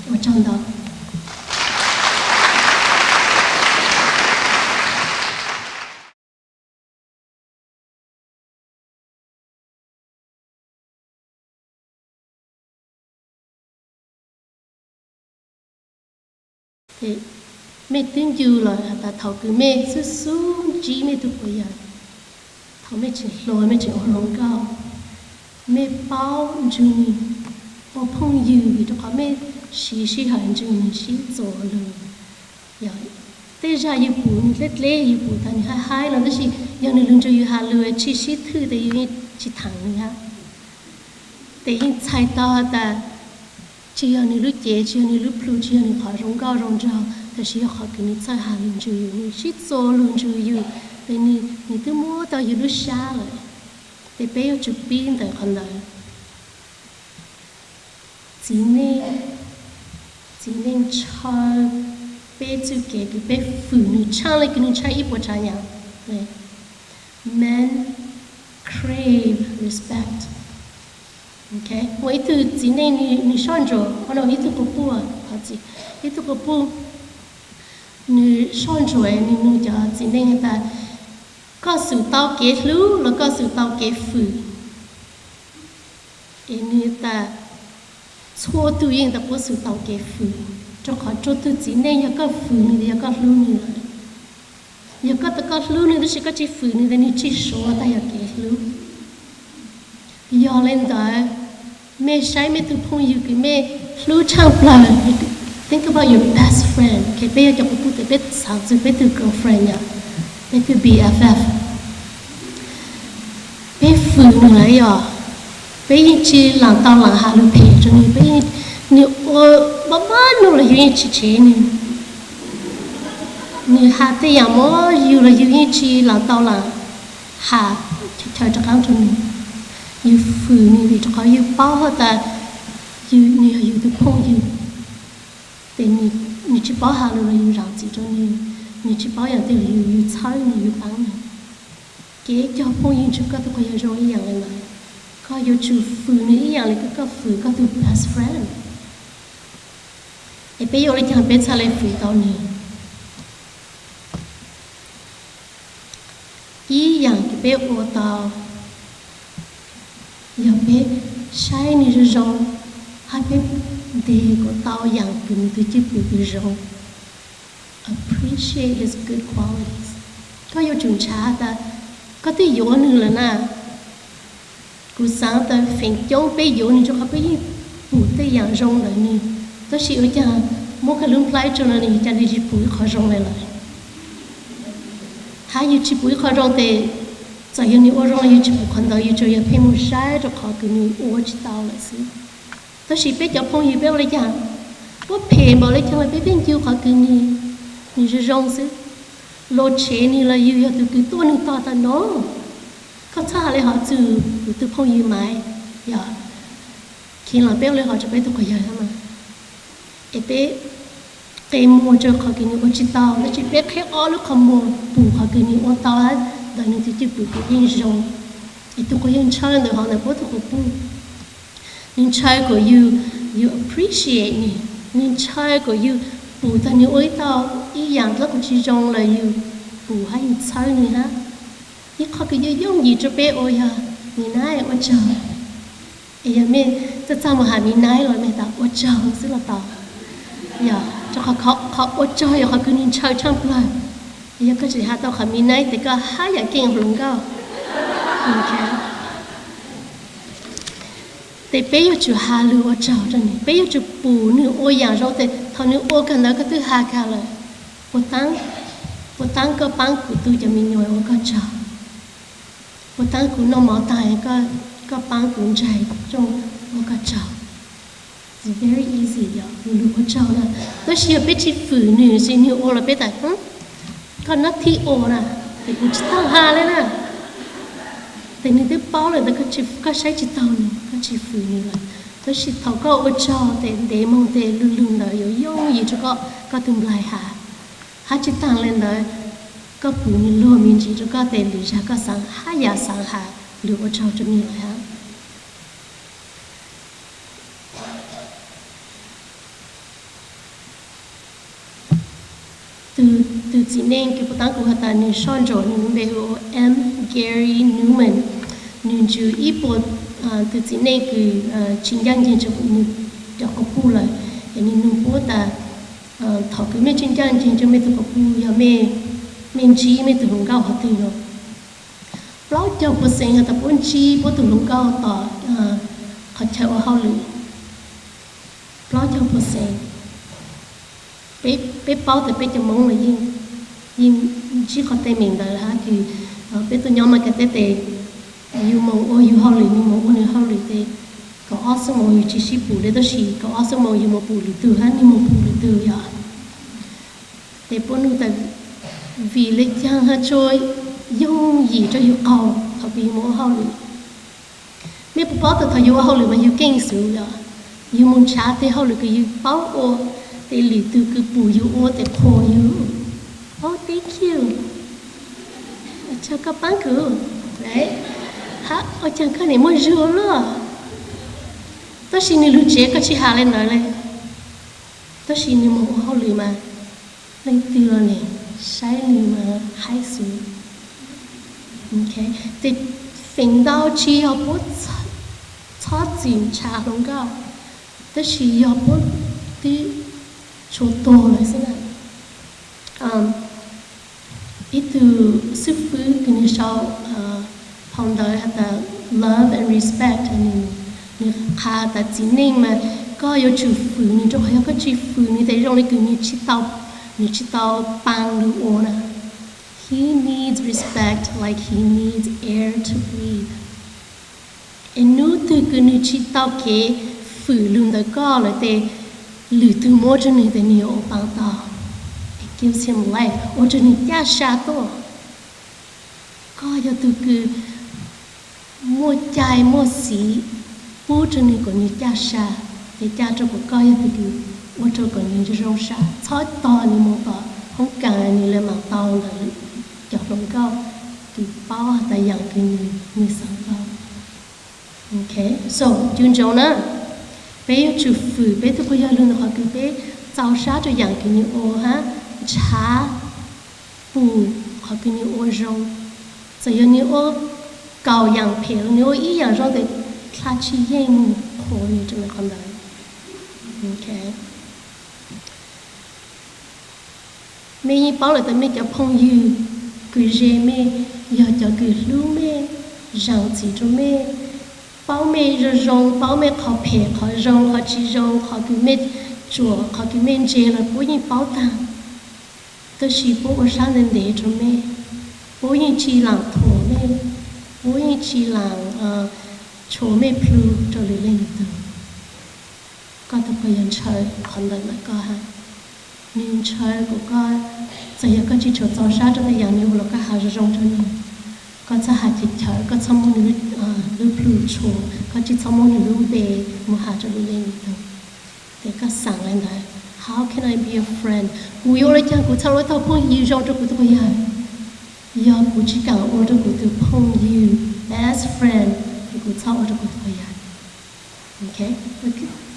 Ua tsaug ntau. Mej twb ncu lawm has tas thaum kws mej xub xub ntsib mej tug quas yawm, thaum mej tseem hluas mej tseem ua hluas nkauj, mej paub ntsws nwg ua phooj ywg vim rau qhov mej siv sij hawm ntsws nwg sib txuas lug. Yog tej zag yug pum nwg dleb dleb, yug pum tas nwg haib haib no, tab sis yog nwg lug ntsws yug has lug tsis sib thwj tes yug yeej tsis thaam nwg hab. Tes yeej txhais tau has tas tsis yog nwg lub cev, tsis yog nwg lub plhu, tsis yog nwg qhov zoo nkauj zoo nraug, tab sis yog qhov kws nwg txhawj has lug ntsws yug, nwg sib txuas lug ntsws yug, tes nwg, nwg twb muab tau yug lub sab lawm. Tes peb yuav tsum pib ntawm qhov ntawd. Txiv neej, txiv neej ntshaw peb txuj kev kws peb fwm nwg tshaaj le kws nwg ntshaw ib puas tsav yam. Men crave respect. Muaj ib tug txiv neej nwg soj ntsuam, ib tug quas puj, ib tug quas puj, nwg soj ntsuam nwg nug cov txiv neej has tas, koj xum tau kev hlub los koj xum tau kev fwm? Es nwg tas, txhua tug yeej tau quab xum tau kev fwm, rau qhov txhua tug txiv neej yog koj fwm nwg yog koj hlub nwg lawm. Yog koj tas koj hlub nwg tab sis koj tsis fwm nwg tes nwg tsis suav tas yog kev hlub. Yog le ntawd, mej saib mej tug phooj ywg kws mej hlub tshaaj plawg, think about your best friend. Peb yog cov quas puj tes peb xaav txug peb tug girlfriend yom, peb tug B F F. Peb fwm nwg lawm yog, peb yeej tsis laam tau laam has lug phem rua nwg, peb, nwg ua maj maj nuj los yug yeej tsis tshev nwg. Nwg has tej yaam mob yug los yug yeej tsis laam tau laam has chaw rov qaab rua nwg. Yug fwm nwg vim rau qhov yug paub has tas nwg yog yug tug phooj ywg. Tes nwg tsis paub has lug los yug zaam txim rua nwg, nwg tsis paub yaam twg los yug, yug txhawb nwg, yug paab nwg. Kev cog phooj ywg ntshe koj tug quas yawg zoo ib yaam le ntawd, koj yuav tsum fwm nwg ib yaam le koj fwm koj tug best friend. Es peb yuav ua le caag peb txhaj le fwm tau nwg? Ib yaam kws peb ua tau yog peb saib nwg zoo zoo, hab peb nteg kuas tau yaam kws nwg tug cwj pwm kws zoo. Appreciate his good qualities. Koj yuav tsum ntshaw tas koj twb yuav nwg lawm na. Kuv xaav tas feem coob peb yuav nwg rua qhov peb yeej pum tej yaam zoo ntawm nwg, tab sis ua caag muab koj lub nplhaib rua no nwg ca le tsis pum ib qho zoo le lawm. Hab yug tsis pum ib qho zoo tes txawm yog nwg ua zoo los yug tsis pum qhov ntawd, yug tsuas yog pheej moog saib rua qhov kws nwg ua tsis tau lawm xwb. Tab sis peb cov phooj ywg peb ua le caag, puab phem npaum le caag los peb pheej ncu qhov kws nwg, nwg zoo zoo xwb. Los tshev nwg los yug yog tug kws tuaj nwg tog tas no, koj txhaj has le hov txug kuv tug phooj ywg Maiv, yog khiv los peb ua le hov rua peb tug quas yawg hab mas. Es peb qe muag rua qhov kws nwg ua tsis tau, tab sis peb qheb ob lub qhov muag pum qhov kws nwg ua tau hab ntawm nwg tug cwj pwm kws yeej zoo. Es tug quas yawg ntshaw ntawm hov ntawm puab tug quas puj, nwg ntshaw kuas yug, yug appreciate nwg, nwg ntshaw kuas yug pum tas nwg ua ib tau ib yaam dlaab kuv tsis zoo los yug pum hab yug txhawb nwg hab. Ib qho kws yooj yooj yim rua peb ua yog, mi nai ua tsaug. Es yog mej txaj txaj muag has mi nai los mej tas ua tsaug xwb los tau. Yog, rua qhov, qhov ua tsaug yog qhov kws nwg ntshaw tshaaj plawg. Yog koj tsis has tau qhov mi nai tes koj hab yaam keej hluas nkauj. Tes peb yuav tsum has lug ua tsaug rua nwg, peb yuav tsum pum nwg ua yaam zoo tes thaum nwg ua kag ntawd koj twb has kag lawm. Puas taab, puas taab koj paab kuv tu cov me nyuam ua koj tsaug? Puas taab kuv noj mov taag koj paab kuv ntsaig rooj ua koj tsaug? It's very easy yog lug ua tsaug na. Tab sis yog peb tsis fwm nwg, sis nwg ua los peb tas, koj nab thib ua na, es kuv tsis taag has le na. Tes nwg twb paub lawm ntawd, koj saib tsis taug nwg, koj tsis fwm nwg lawm. Tab sis thaum koj ua tsaug tes ntev moog tes lug lug ntawd yuav yooj yim rua koj, koj tug nplaig has. Hab tsi taag le ntawd, koj pum nwg luag me ntsis rua koj tes lwm zag koj xaav hab yaam xaav has lug ua tsaug rua nwg lawm hab. Tug txiv neej kws puab taab kuv has tas nwg soj ntsoov nwg lub npe hu ua M. Gary Numan. Nwg ntsws ib puas tug txiv neej kws tsi ncaaj nceeg rua nwg cov quas puj lawm. Es nwg nug puab tas, thaum kws mej tsi ncaaj nceeg rua mej tug quas puj yog mej, mej ntsib mej tug hluas nkauj qhov twg no? Plaub caug percent has tas puab ntsib puab tug hluas nkauj tom qhov chaw ua hauj lwm. Plaub caug percent. Peb paub tas peb cov Moob mas yeej, yeej ntsib qhov teeb meem ntawd hab kws peb tuaj nyob Meskas teb tes yug moog ua yug hauj lwm, nwg moog ua nwg hauj lwm tes kaum ob xuab moos yug tsi sib pum le, tab sis kaum ob xuab moos yug moog pum lwm tug hab nwg moog pum lwm tug yom. Tes puab nug tas vim le caag hab tsuas yooj yim rua yug qaug thaum kws yug moog ua hauj lwm? Mej puas paub tas thaum yug ua hauj lwm mas yug keej xwb yom, yug moog nrhav tej hauj lwm kws yug paub ua, tes lwm tug kws pum yug ua tes qhuas yug, oh thank you, ua tsaug koj paab kuv, hab ua caag koj nim muaj zug luaj. Tab sis nwg lug tsev koj tsi has le ntawd le. Tab sis nwg moog ua hauj lwm mas leej twg los nim saib nwg mas haib xwb. Tes feem ntau tsi yog puab txhob txwm nrhav hluas nkauj, tab sis yog puab twb tshua tuag lawm xwb na. Ib tug xib fwb kws nwg sau phau ntawv has tas Love and Respect, nwg qha tas txiv neej mas koj yuav tsum fwm nwg rua qhov yog koj tsi fwm nwg tes zoo le kws nwg tsi tau, nwg tsi tau paa lug ua na. He needs respect like he needs air to breathe. Es nub twg kws nwg tsi tau kev fwm lug ntawm koj lawm tes lwm tug muab rua nwg tes nwg yuav ua paa tau. It gives him life, ua rua nwg caj sa tuaj. Koj yog tug kws muaj cai muaj xiv pub rua nwg kom nwg caj sa, tes caj rua kom koj yog tug kws ua rua kom nwg zoo sa. Txhob tog nwg moog tom hoob kas nwg le maam tau ntawm cov hluas nkauj kws paub has tas yaam kws nwg xaav tau. So, cu ntsoov na, peb yuav tsum fwm peb tug quas yawg lug ntawm qhov kws peb txaus sab rua yaam kws nwg ua hab nrhav pum qhov kws nwg ua zoo. Txawm yog nwg ua kaum yaam phem los nwg ua ib yaam zoo tes dlha tsi yeej moog qhuas nwg rua qhov ntawd. Mej yeej paub lawm tas mej cov phooj ywg kws ze mej yog cov kws hlub mej, zaam txim rua mej, paub mej zoo zoo, paub mej qhov phem qhov zoo, qhov tsi zoo, qhov kws mej tsuam, qhov kws mej ntse los puab yeej paub taag. Tab sis puab ua sab ntev ntev rua mej, puab yeej tsi laam thuam mej, puab yeej tsi laam tshua mej plhu rua lwm leej lwm tug. Koj tug quas yawg ntshaw qhov ntawd lawm koj hab. Nwg ntshaw kuas koj, txawm yog koj tsi tshua txaus sab rua tej yaam nwg ua los koj has zoo zoo rua nwg. Koj txhob has chaw chaw, koj txhob muab nwg lub plhu tshua, koj tsi txhob muab nwg lub npe moog has rua lwm leej lwm tug. Tes koj xaav le ntawd, how can I be a friend? Kuv yuav ua le caag kuv txhob ua tau phooj ywg zoo rua kuv tug quas yawg? Yog kuv tsi kaam ua rua kuv tug phooj ywg, best friend, es kuv txhob ua rua kuv tug quas yawg.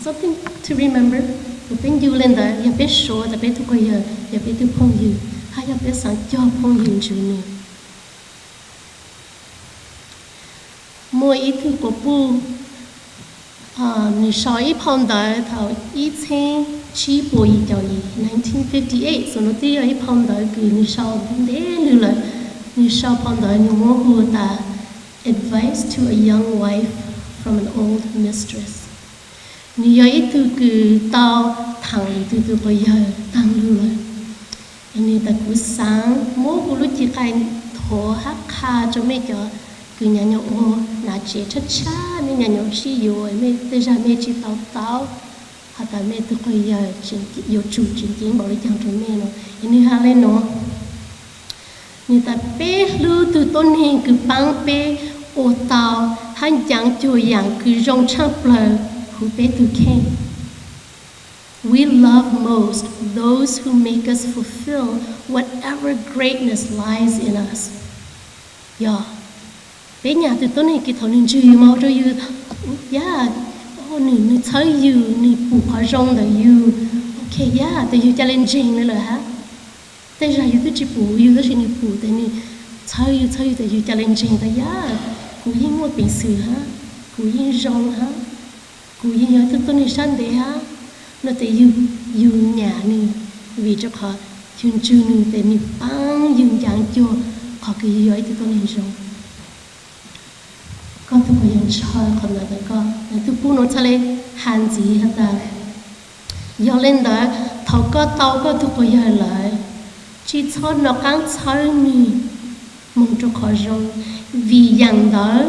Something to remember. Kuas peb ncu le ntawd, yog peb suav tas peb tug quas yawg yog peb tug phooj ywg, hab yog peb xaav cog phooj ywg ntsws nwg. Muaj ib tug quas puj, nwg sau ib phau ntawv thaum ib txheeb tsib puas yim caum yim, nineteen fifty-eight, xus nuav twb yog ib phau ntawv kws nwg sau ntev lug lawm. Nwg sau phau ntawv nwg muab hu tas Advice to a Young Wife from an Old Mistress. Nwg yog ib tug kws tau thaam lwm tug tug quas yawg taag lug lawm. Nwg tas kuv xaav muab kuv lub cim qai nthuav hab qha rua mej cov kws nyam nyam ua nam tsev tshab tshab, mej nyam nyam sib yuav, mej tej zag mej tsi tau taub has tas mej tug quas yawg yuav tsum tseem ceeb npaum le caag rua mej no. Es nwg has le nuav, nwg tas peb hlub tug tuab neeg kws paab peb ua tau hab ncav cuag yaam kws zoo tshaaj plawg kuv peb tug kheej. We love most those who make us fulfill whatever greatness lies in us. Yog peb nyam tus tuab neeg kws thaum nws ntswg yus mas ua rau yus, yam, nws, nws txhawb yus, nws pum qhov zoo ntawm yus. Ok, yam, tes yus ca le ntseeg le lawm hab. Tej zag yus twb tsis pum yus tab sis nws pum tes nws txhawb yus, txhawb yus tes yus ca le ntseeg tas yam, kuv yeej muaj peev xwm hab, kuv yeej zoo hab, kuv yeej yog ib tug tuab neeg sab ntev hab. No tes yus, yus nyam nws, vim rau qhov yus ntswg nws tes nws paab yus ncav cuag qhov kws yus yog ib tug tuab neeg zoo. Koj tug quas yawg ntshaw qhov ntawd ntawm koj, lawv tug pub nuav txhaj le has ntxiv has tas, yog le ntawd thaum koj tau koj tug quas yawg lawm, tsi txhob nov qaab txhawb nwg moog rua qhov zoo, vim yaam ntawd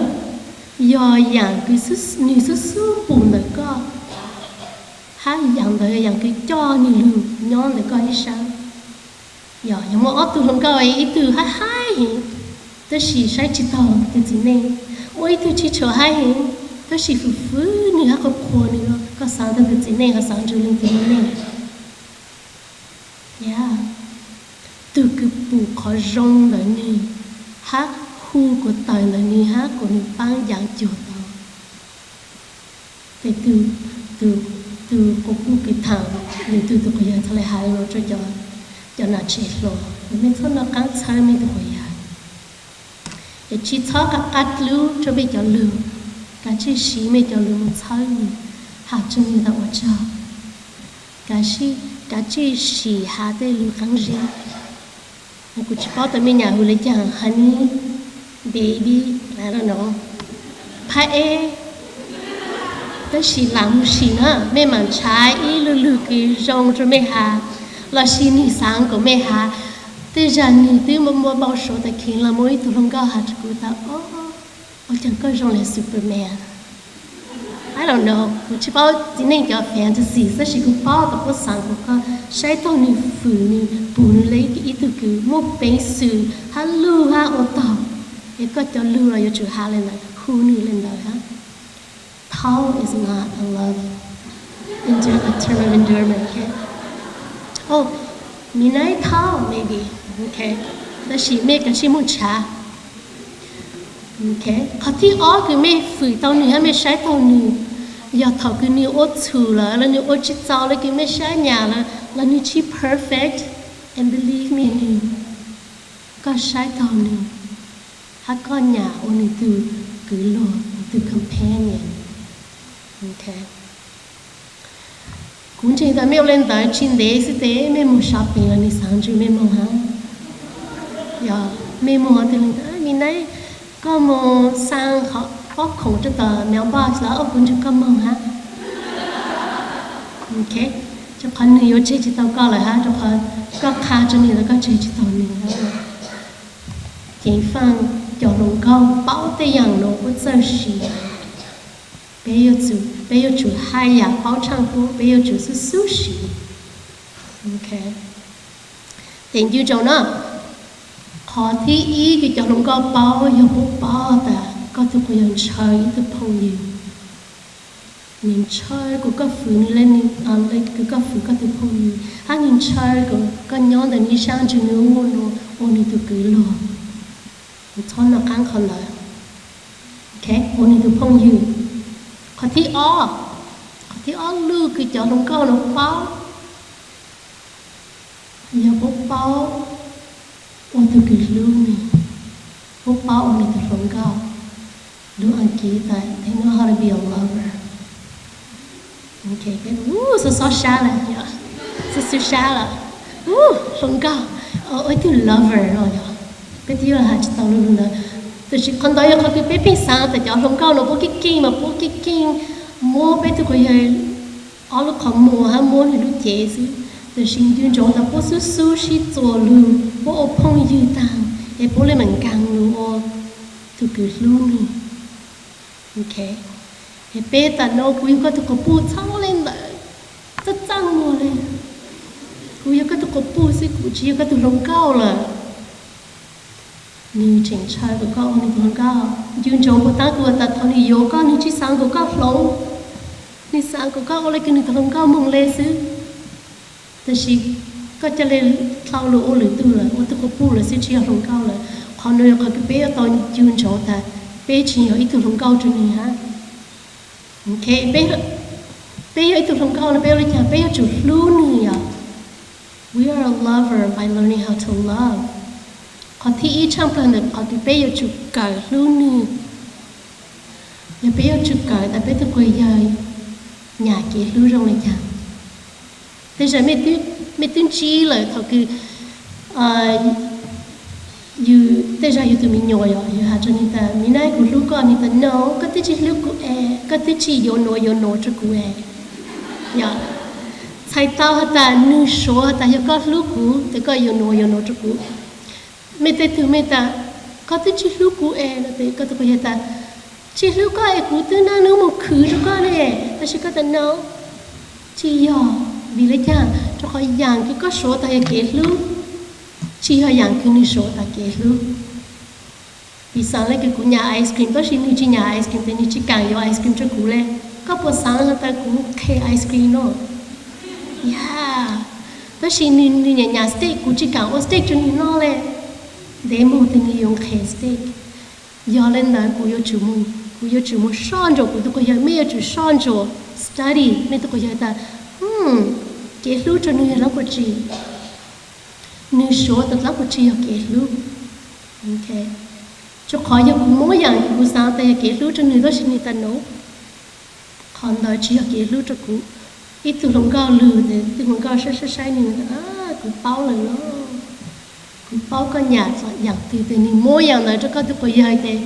yog yaam kws nwg xub xub pum ntawm koj, hab yaam ntawd yog yaam kws coj nwg lug nyob ntawm koj ib sab. Yog, yog muaj ob tug hluas nkauj, ib tug haib haib heev, tab sis saib tsi taug tug txiv neej, muaj ib tug tsi tshua haib heev, tab sis fwm fwm nwg hab qhuas qhuas nwg, koj xaav tau tug txiv neej ho xaav nrug leej twg lub neej? Yog, tug kws pum qhov zoo ntawm nwg, hab hu kuas tawm ntawm nwg hab kuas nwg paab ncav cuag tau. Tes tug, tug, tug quas puj kws thaam lwm tug tug quas yawg txhaj le has rua cov nam tsev hluas, mej txhob nov qaab txhawb mej tug quas yawg, es tsi txhob qab qab dlub rua mej cov lug, kav tsij siv mej cov lug moog txhawb nwg, has tsua nwg tas ua tsaug, kav tsij siv has tej lug qaab zeb. Kuv tsi paub tas mej nyam hu le caag, honey, baby, I don't know, phab eb. Tab sis lam mus sim na, mej maam nrhav ib lug lug kws zoo rua mej has, lossis nwg xaav kuas mej has. Tej zag nwg twb muaj npau suav tas kheev los muaj ib tug hluas nkauj has rua kuv tas, o, ua caag koj zoo le Superman. I don't know, kuv tsi paub txiv neej cov fantasy, tab sis kuv paub tas puab xaav kuas koj saib taug nwg, fwm nwg, pum nwg le ib tug kws muaj peev xwm hab lug hab ua taug, es koj cov lug los yuav tsum has le ntawd, hu nwg le ntawd hab. Tall is not a love, a term of endearment, ok? O, mi nai tall, maybe, ok, tab sis mej kav tsij moog nrhav. Qhov thib ob kws mej fwm tau nwg hab mej saib taug nwg, yog thaum kws nwg ua txhum lawm los nwg ua tsi txaus le kws mej saib nyam lawm los nwg tsi perfect, and believe me, nwg, koj saib taug nwg, hab koj nyam ua nwg tug kwv luag, nwg tug companion. Kuv ntseeg tas mej ua le ntawd tsi ntev xwb tes mej moog shopping los nwg xaav nrug mej moog hab. Yog mej moog hov twg le ntawd, mi nai, koj moog xaa qhov pob khoom rua tom mailbox los ob kuv nrug koj moog hab. Ok, rua qhov nwg yuav tseg tsi tau koj lawm hab, rua qhov koj qha rua nwg tas koj tseg tsi tau nwg hab. Ceev faaj cov hluas nkauj paub tej yaam nuav puab txawj siv. Peb yuav tsum, peb yuav tsum haj yam paub tshaaj puab, peb yuav tsum xub xub siv. Ok, tes ncu ntsoov na, qhov thib ib kws cov hluas nkauj paub yog puab paub tas koj tug quas yawg ntshaw ib tug phooj ywg. Nwg ntshaw kuas koj fwm nwg le, le kws koj fwm koj tug phooj ywg, hab nwg ntshaw kuas koj nyob ntawm nwg ib sab nrug nwg ua nuav ua nwg tug kwv luag. Txhob noj qaab qhov ntawd. Ok, ua nwg tug phooj ywg. Qhov thib ob, qhov thib ob lug kws cov hluas nkauj nuav paub yog puab paub ua tug kws hlub nwg, puab paub ua nwg tug hluas nkauj. Lug Askiv tas they know how to be a lover. Ok, peb xob xob sab lawm, xob xob sab lawm. Hluas nkauj, ua ib tug lover no yog peb twb yuav has tsi tau lug lug ntawd. Tab sis qhov ntawd yog qhov kws peb pheej xaav tas cov hluas nkauj no puab keej keej mas puab keej keej muab peb tug quas yawg ob lub qhov muag hab muab nwg lub cev xwb. Tab sis ncu ntsoov tas puab xub xub sib txuas lug, puab ua phooj ywg taag es puab le maam nkaag lug ua tug kws hlub nwg. Ok, es peb tas no kuv yog koj tug quas puj txhob le ntawd, txaj txaj muag le. Kuv yog koj tug quas puj xwb, kuv tsi yog koj tug hluas nkauj lawm. Nwg tseem ntshaw kuas koj ua nwg tug hluas nkauj. Ncu ntsoov puas taab kuas tas thaum nwg yuav koj nwg tsi xaav kuas koj hloov. Nws xav kom koj ua le kws nws tus hluas nkauj moog le xwb, tab sis koj ca le dlhau lug ua lwm tug lawm, ua tug quas puj lawm xwb tsis yog hluas nkauj lawm. Qhov nuav yog qhov kws peb yuav tau ncu ntsoov tas peb tsis yog ib tug hluas nkauj rua nws hab. Peb yog ib tug hluas nkauj no peb ua le caag? Peb yuav tsum hlub nws yom. We are a lover by learning how to love. Qhov thib ib tshaaj plawg ntawm qhov kws peb yuav tsum kawm hlub nws, yog peb yuav tsum kawm tas peb tug quas yawg nyam kev hlub zoo le caag. Tej zag mej twb ntsib lawm thaum kws yus, tej zag yus tug me nyuam yog yus has rua nwg tas, me nab, kuv hlub koj. Nwg tas, no, koj twb tsis hlub kuv es, koj twb tsis yuav nuav yuav nuav rua kuv es. Yog, txhais tau has tas nwg suav has tas yog koj hlub kuv tes koj yuav nuav yuav nuav rua kuv. Mej tej tug mej tas, koj twb tsis hlub kuv es no tes koj tug quas yawg tas, tsis hlub koj es kuv twb naj nub moog khwv rua koj ne, tab sis koj tas, no, tsis yog. Vim le caag? Rua qhov yaam kws koj suav tas yog kev hlub, tsis yog yaam kws nwg suav tas kev hlub. Piv xaav le kws kuv nyam ice cream tab sis nwg tsis nyam ice cream tes nwg tsis kaam yuav ice cream rua kuv le. Koj puas xaav has tas kuv qhe ice cream no? Yog, tab sis nwg nyam nyam steak, kuv tsis kaam ua steak rua nwg noj le. Ntev moog tes nwg yuav qhe steak. Yog le ntawd kuv yuav tsum moog, kuv yuav tsum moog soj ntsuam kuv tug quas yawg. Mej yuav tsum soj ntsuam study mej tug quas yawg tas, kev hlub rua nwg yog dlaab puas tsi, nwg suav tas dlaab puas tsi yog kev hlub. Rua qhov yog kuv muab yaam kws kuv xaav tas yog kev hlub rua nwg tab sis nwg tas, no, qhov ntawd tsis yog kev hlub rua kuv. Ib tug hluas nkauj lug tes tug hluas nkauj saib saib saib nwg tas, kuv paub lawm los, kuv paub koj nyam yaam twg tes nwg muab yaam ntawd rua koj tug quas yawg tes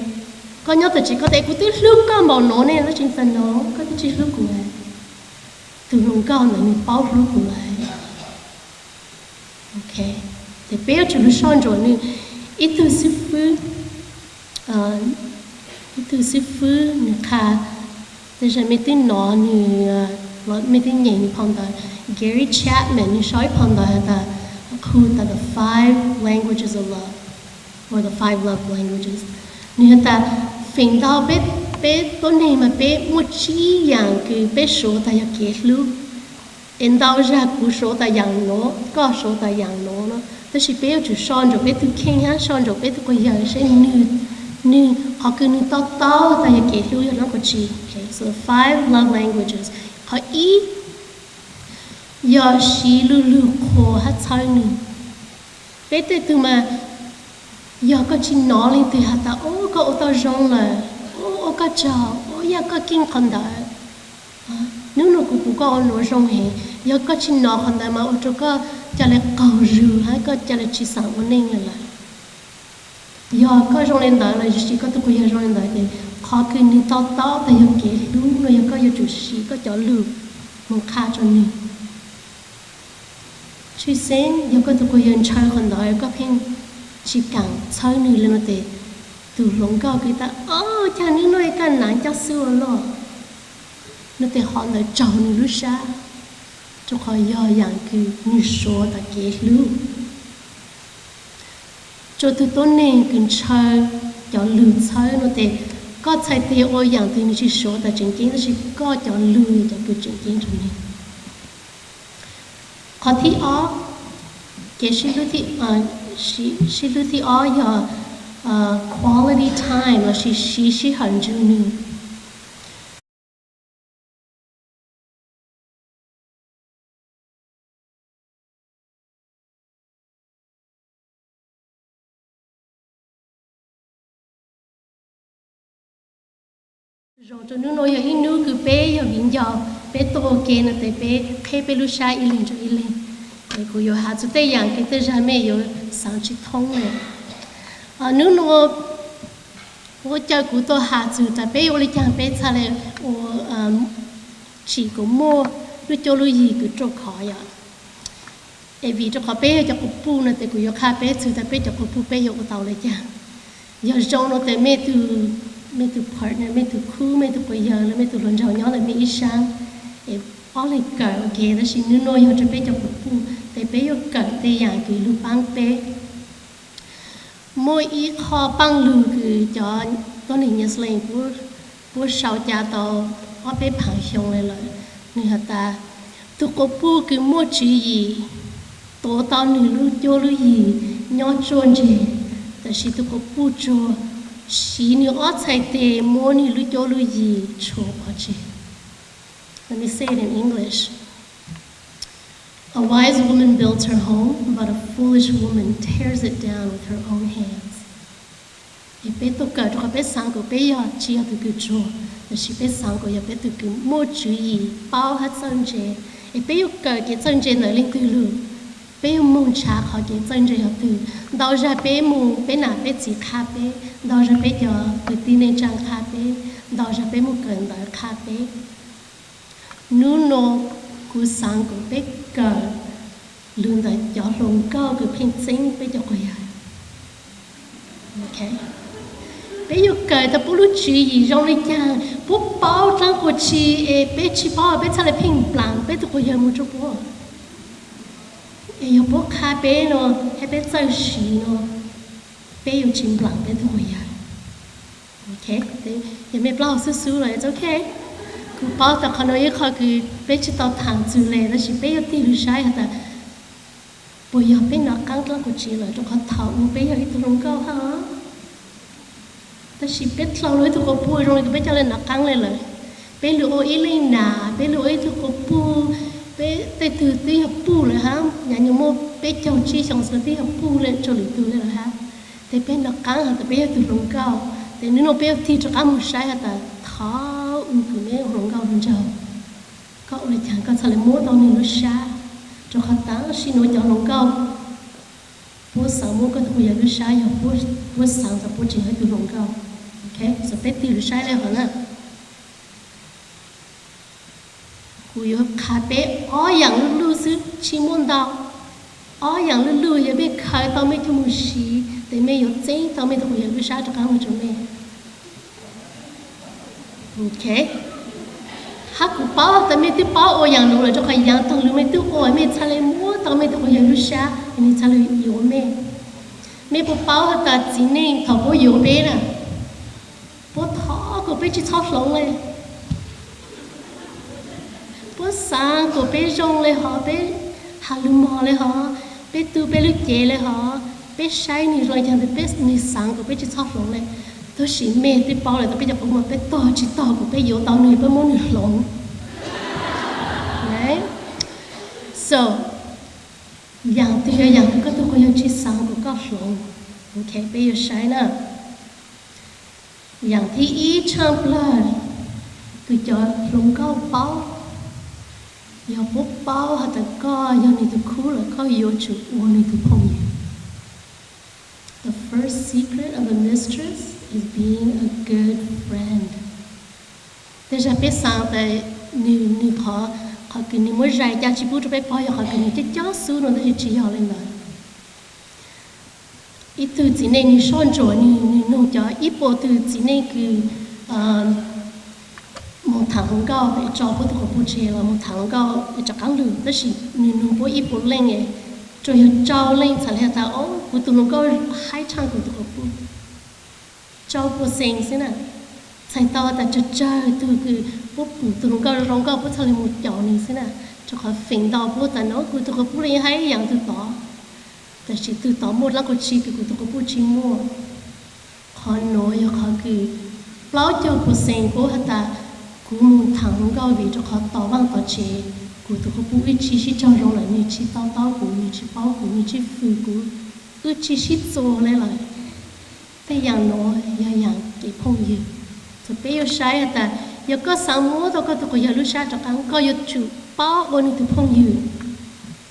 koj nyob tom tsev koj tas, kuv twb hlub koj npaum nuav ne, tab sis tas, no, koj twb tsis hlub kuv. Tug hluas nkauj ntawd nwg paub hlub kuv lawm. Tes peb yuav tsum lug soj ntsuam nwg. Ib tug xib fwb, ib tug xib fwb nwg qha, tej zag mej twb nov nwg, mej twb nyeem nwg phau ntawv, Gary Chapman, nwg sau ib phau ntawv has tas, qhu tas The Five Languages of Love, or The Five Love Languages. Nwg has tas, feem ntau peb, peb tuab neeg mas peb muaj tsib yaam kws peb suav tas yog kev hlub. Es ntau zag kuv suav tas yaam nuav, koj suav tas yaam nuav no, tab sis peb yuav tsum soj ntsuam peb tug kheej hab soj ntsuam peb tug quas yawg seb nwg, nwg qhov kws nwg to taub tas yog kev hlub yog dlaab puas tsi. So the five love languages. Qhov ib, yog siv lug lug qhuas hab txhawb nwg. Peb tej tug mas yog koj tsis nov leej twg has tas, o, koj ua tau zoo lawm, o, ua koj tsaug, o, yog koj keej qhov ntawd, nub nua kuv pum koj ua nuav zoo heev. Yog koj tsis nov qhov ntawd mas ua rua koj ca le qaug zug hab koj ca le tsis xaam ua neej le lawm. Yog koj zoo le ntawd los sis koj tug quas yawg zoo le ntawd tes qhov kws nwg to taub tas yog kev hlub no yog koj yuav tsum siv koj cov lug moog qha rua nwg. Tshwj xeeb yog koj tug quas yawg ntshaw qhov ntawd koj pheej tsis kaam txhawb nwg le no tes tug hluas nkauj kws tas, o, caag nub nua koj naav coj xwb ua luaj, no tes qhov ntawd tsaug nwg lub sab, rua qhov yog yaam kws nwg suav tas kev hlub. Tsua tug tuab neeg kws ntshaw cov lug txhawb no tes koj txhais tes ua yaam twg nwg tsis suav tas tseem ceeb tab sis koj cov lug yog cov kws tseem ceeb rua nwg. Qhov thib ob, kev sib hlub thib ob yog quality time lossis siv sij hawm ntsib nwg. Zoo rua nub nua yog ib nub kws peb yog viv ncaus, peb tuaj ua ke no tes peb qheb peb lub sab ib leeg rua ib leeg. Es kuv yuav has txug tej yaam kws tej zag mej yuav xaav tsis thoob le. Nub nua huab cawv kuv tuaj has txug tas peb yuav ua le caag peb txhaj le ua, tsim kom muaj lub cuab lub yig kws ruaj khov yom. Es vim rua qhov peb yog cov quas puj no tes kuv yuav qha peb txug tas peb cov quas puj peb yuav ua tau le caag. Yog zoo no tes mej tug, mej tug partner, mej tug khub, mej tug quas yawg los mej tug hluas nraug nyob ntawm mej ib sab, es ob leeg kawm ua ke, tab sis nub nua yog rua peb cov quas puj tes peb yuav kawm tej yaam kws lug paab peb. Muaj ib qho paaj lug kws cov tuab neeg Nyas Lees puab sau ca tau ob peb phav xyoo li lawm, nws has tas tus quas puj kws muaj tswv yim tuav tau nws lub cuab lub yig nyob tsuaj ntseg, tab sis tus quas puj tsuas siv nws ob txhais tes muab nws lub cuab lub yig tshuam pov tseg. Let me say it in English. A wise woman builds her home, but a foolish woman tears it down with her own hands. Es peb tuaj kawm rau qhov peb xaav kom peb yog tsis yog tus kws tsuag, tab sis peb xaav kom yog peb tus kws muaj tswv yim paub hab txawj ntse. Es peb yuav kawm kev txawj ntse ntawm leej twg lug? Peb yuav moog nrhav qhov kev txawj ntse hov twg? Ntau zag peb moog peb nam peb txiv qha peb, ntau zag peb cov kwv tij neej tsaa qha peb, ntau zag peb moog kawm ntawv qha peb. Nub nua kuv xaav kom peb kawm lug ntawm cov hluas nkauj kws pheej txeeb peb cov quas yawg. Peb yuav kawm tas puab lub tswv yim zoo le caag, puab paub dlaab tsi es peb tsis paub, peb txhaj le pheej nplaam peb tug quas yawg moog rua puab. Es yog puab qha peb no, hab peb txawj siv no, peb yuav tsis nplaam peb tug quas yawg. Yog mej plaub hau xub xub los it's okay. Kuv paub tas qhov nuav ib qho kws peb tsis tau thaam txug le, tab sis peb yuav tig lug saib has tas puas yog peb nov qaab dlaab tsi lawm, rua qhov thaum ub peb yog ib tug hluas nkauj hab, tab sis peb dlhau lug ib tug quas puj zoo le kws peb coj le nov qaab le lawm. Peb lug ua ib leej nam, peb lug ua ib tug quas puj, peb tej tug twb yog puj lawm hab, nyuam nyuam muaj peb caug tsib xyoo xwb twb yog puj le rua lwm tug le lawm hab. Tes peb nov qaab has tas peb yog tug hluas nkauj, tes nub nua peb yuav tig rov qaab moog saib has tas thaum ub kws meb ua hluas nkauj lug nraug, koj ua le caag koj txhaj le muab tau nwg lub sab? Rua qhov taam sim nuav cov hluas nkauj puab xaav muab koj tug quas yawg lub sab yog puab xaav tas puab tseem yog ib tug hluas nkauj. Peb tig lug saib le hov na. Kuv yuav qha peb ob yaam luj luj xwb, tsis muaj ntau. Ob yaam luj luj, yog mej khaws tau mej coj moog siv tes mej yuav txeeb tau mej tug quas yawg lub sab rov qaab moog rua mej. Hab kuv paub tas mej twb paub ua yaam nuav lawm, rua qhov yaav taag lug mej twb ua, mej txhaj le muab tau mej tug quas yawg lub sab, nwg txhaj le yuav mej. Mej puas paub has tas txiv neej thaum puab yuav peb na, puab thov kom peb tsis txhob hloov le. Puab xaav kom peb zoo le hov, peb has lug mog le hov, peb tu peb lub cev le hov, peb saib nwg zoo le caag tes peb, nwg xaav kom peb tsis txhob hloov le. Tab sis mej twb paub lawm tas peb cov quas muag peb tog tsis tog kom peb yuav tau nwg, peb muab nwg hloov. So, yaam twg yog yaam kws koj tug quas yawg tsis xaav kom koj hloov? Peb yuav saib na. Yaam thib ib tshaaj plawg kws cov hluas nkauj paub, yog puab paub has tas koj yog nwg tug khub lawm, koj yuav tsum ua nwg tug phooj ywg. The first secret of a mistress is being a good friend. Tej zag peb xaav tas nwg, nwg qhov, qhov kws nwg muab zais ca tsis pub rua peb paub yog qhov kws nwg coob coob xub nua, tab sis tsis yog le ntawd. Ib tug txiv neej nwg soj ntsuam, nwg, nwg noog cov ib puas tug txiv neej kws moog thaam hluas nkauj es tso puab tug quas puj tseg los moog thaam hluas nkauj es rov qaab lug, tab sis nwg noog puab ib puas leej, tsuas yog rau leej txhad le has tas, o, kuv tug hluas nkauj haib tshaaj kuv tug quas puj. Rau puas xees xwb na. Txhais tau tas tsawg tsawg tug kws puab pum tug hluas nkauj zoo nkauj puab txhaj le moog caum nwg xwb na, rua qhov feem ntau puab tas no kuv tug quas puj le yeej haib yaam tug tod, tab sis tug tod muaj dlaab tsi kws kuv tug quas puj tsis muaj. Qhov nuav yog qhov kws plaub caug puas xees puab has tas kuv moog thaam hluas nkauj vim rua qhov tom vaaj tom tsev kuv tug quas puj wb tsis sib raug zoo lawm, nwg tsis to taub kuv, nwg tsis paub kuv, nwg tsis fwm kuv, wb tsis sib txuas le lawm. Tej yaam nuav yog yaam kev phooj ywg. Thaum peb yuav saib has tas yog koj xaav muab tau koj tug quas yawg lub sab rov qaab, koj yuav tsum paub ua nwg tug phooj ywg,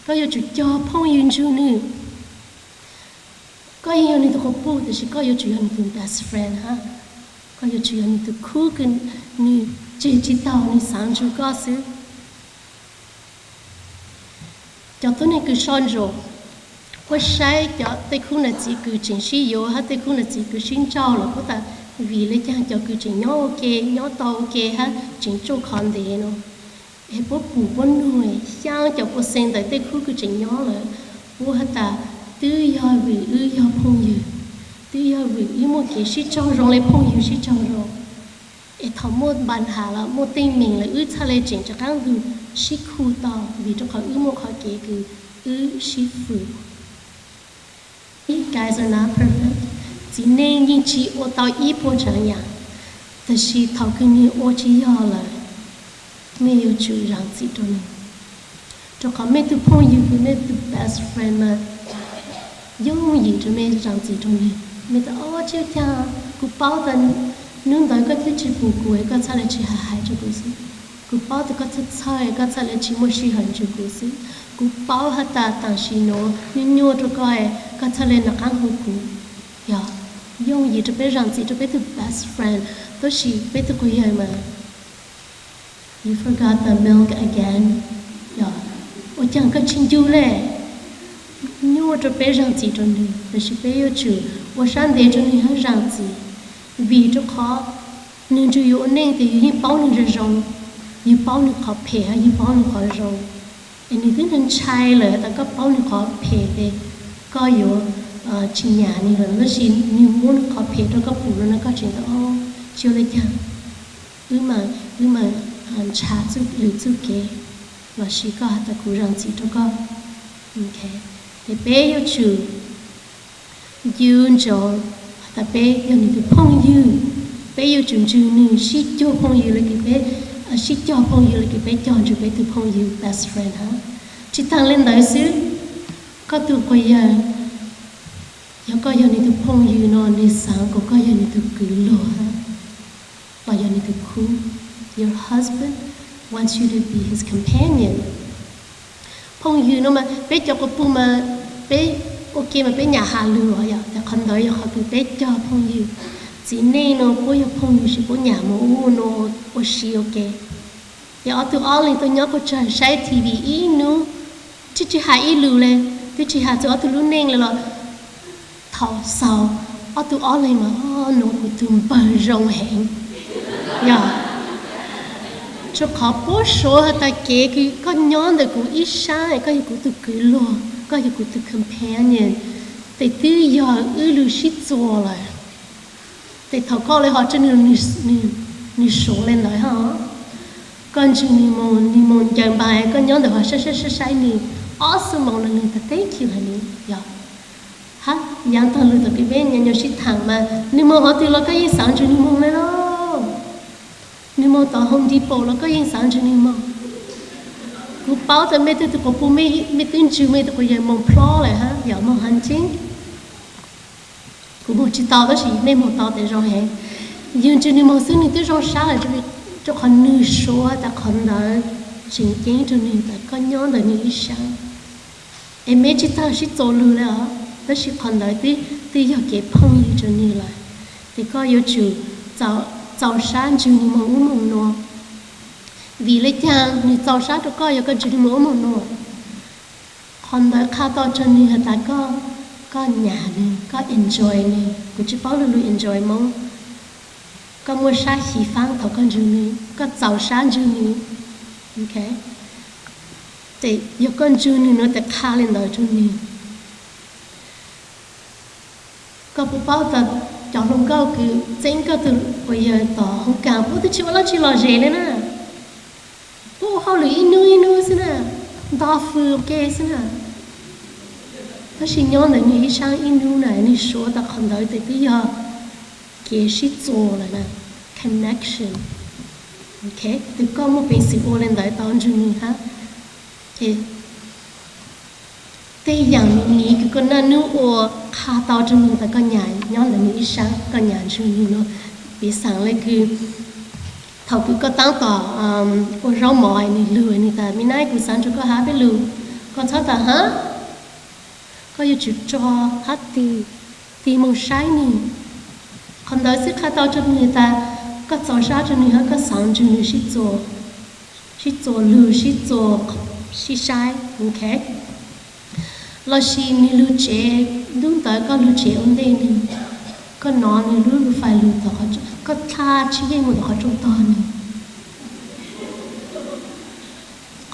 koj yuav tsum cog phooj ywg ntsug nwg. Koj yeej yog nwg tug quas puj tab sis koj yuav tsum yog nwg tug best friend hab, koj yuav tsum yog nwg tug khub kws nwg tseg tsis taug, nwg xaav ntsug koj xwb. Cov tuab neeg kws soj ntsuam, puab saib cov tej khub nam txiv kws tseem sib yuav hab tej khub nam txiv kws sib nrauj lawm puab tas vim le caag cov kws tseem nyob ua ke, nyob tau ua ke hab tseem tsuj khov ntev no. Es puab pum puab nug, xyaa caum puas xees ntawm tej khub kws tseem nyob lawm, puab has tas twb yog vim wb yog phooj ywg, twb yog vim wb muaj kev sib raug zoo le phooj ywg sib raug zoo. Es thaum muaj npa nham los muaj teeb meem lawm wb txhaj le tseem rov qab ntug sib khu tau, vim rau qhov wb muaj qhov kev kws wb sib fwm. Guys are not perfect. Txiv neej yeej tsis ua tau ib puas tsav yam, tab sis thaum kws nws ua tsis yog lawm, mej yuav tsum zam txim rau nws. Rau qhov mej tug phooj ywg kws mej tug best friend mas yooj yim rau mej zam txim rau nws. Mej tas, o, tsis ua caag, kuv paub tas hnub ntawd koj twb tsis pum kuv es koj txhaj le tsis hais hais rau kuv xwb. Kuv paub tas koj txhawj txhawj es koj txhaj le tsis muaj sij hawm nrug kuv xwb. Kuv paub has tas tam sim nuav nyuaj nyuaj rau koj es koj txhaj le nov qaab hu kuv. Yog, yooj yim rau peb zam txim rau peb tug best friend, tab sis peb tug quas yawg mas, you forgot the milk again. Yog, ua caag koj tsis ncu le? Nyuaj rau peb zam txim rau nws, tab sis peb yuav tsum ua sab ntev rau nws hab zam txim, vim rau qhov nws nrug yus ua neej tes yus yeej paub nws zoo zoo, yus paub nws qhov phem hab yus paub nws qhov zoo. Es nws twb ntshai lawm tas koj paub nws qhov phem tes koj yuav tsis nyam nws lawm, tab sis nws muab nws qhov phem rau koj pum no na koj tseem tas, o, tsis ua le caag, wb mas, wb mas ntshaw lwm txuj kev, lossis koj has tas kuv zam txim rau koj. Ces peb yuav tsum ncu ntsoov has tas peb yog nws tug phooj ywg, peb yuav tsum ntswg nws sib cog phooj ywg le kws peb, sib cog phooj ywg le kws peb cog ntswg peb tug phooj ywg best friend hab. Tsis taag le ntawd xwb, koj tug quas yawg, yog koj yog nws tug phooj ywg no nws xaav kuas koj yog nws tug kwv luag hab, los yog nws tug khub. Your husband wants you to be his companion. Phooj ywg no mas peb cov quas puj mas peb ua ke mas peb nyam has lug os, yog tas qhov ntawd yog qhov kws peb cog phooj ywg. Txiv neej no puab yog phooj ywg sis puab nyam moog ua ub ua nuav ua si ua ke. Ces ob tug ob leeg tuaj nyob puag tsawg saib TV ib hnub, tsis tsis has ib lus le, twb tsis has txug ob tug lub neej le los thaum xaus ob tug ob leeg mas, o, nuav kuv tug npawg zoo heev. Yog, rua qhov puab suav has tas kev kws koj nyob ntawm kuv ib sab, koj yog kuv tug kwv luag, koj yog kuv tug companion, tes twb yog wb lug sib txuas lawm. Tes thaum koj le hov tsua nws, nws suav le ntawd hab, koj ntswg nws moog, nws moog ncaws npas, koj nyob ntawm hov saib saib saib saib nws ob xuab moos no nws tas thank you hab nws, yog, hab yaav taag lug tom kws peb nyuas nyuas sib thaam mas nws moog qhov twg los koj yeej xaav ntswg nws moog le lauj. Nws moog tom Home Depot los koj yeej xaav ntswg nws moog. Kuv paub tas mej tug quas puj, mej twb ntswg mej tug quas yawg moog plob lawm hab, yog moog hunting. Kuv moog tsis tau tab sis mej moog tau tes zoo heev. Yug ntswg nws moog xwb nws twb zoo sab lawm, rua qhov nws suav tas qhov ntawd tseem ceeb rua nws tas koj nyob ntawm nws ib sab. Es mej tsis taag sib txuas lug le os, tab sis qhov ntawd twb yog kev phooj ywg rua nws lawm. Ces koj yuav tsum txaus sab ntswg nws moog ub moog nuav. Vim le caag nws txaus sab rua koj yog koj ntswg nws moog ub moog nuav? Qhov ntawd qha tau rua nws has tas koj, koj nyam nws, koj enjoy nws. Kuv tsis paub lug lug enjoy Moob. Koj muaj sab xyiv faab thaum koj ntswg nws, koj txaus sab ntswg nws. Ces yog koj ntswg nws nuav tes qha le ntawd rua nws. Koj puas paub tas cov hluas nkauj kws txeeb koj tug quas yawg tom hoob kas puab twb tsis ua dlaab tsi lom zem le na. Puab ua hauj lwm ib hnub ib hnub xwb na, nto fws ua ke xwb na. Tab sis nyob ntawm nws ib sab ib hnub na, nws suav tas qhov ntawd tes twb yog kev sib txuas lawm na, connection. Tes koj muaj peev xwm ua le ntawd tau ntswg nws hab. Tej yaam miv miv kws koj naj nub ua qha tau rua nws tas koj nyam nyob ntawm nws ib sab, koj nyam ntswg nws nuav. Piv xaam le kws thaum kws koj taab tom ua zaub mov nws lug nws tas, me nab, kuv xaav nrug koj hab peb lug. Koj txhob tas hab, koj yuav tsum tso hab tig, tig moog saib nws. Qhov ntawd xwb qha tau rua nws tas koj txaus sab rua nws hab koj xaav ntswg nws sib txuas lug, sib txuas, sib saib, ok. Lossis nws lug tsev, nub ntawd koj lug tsev ua ntej nws, koj nov nws lub fais lug tom, koj dlha tshib yeej moog tom qhov rooj tog nws.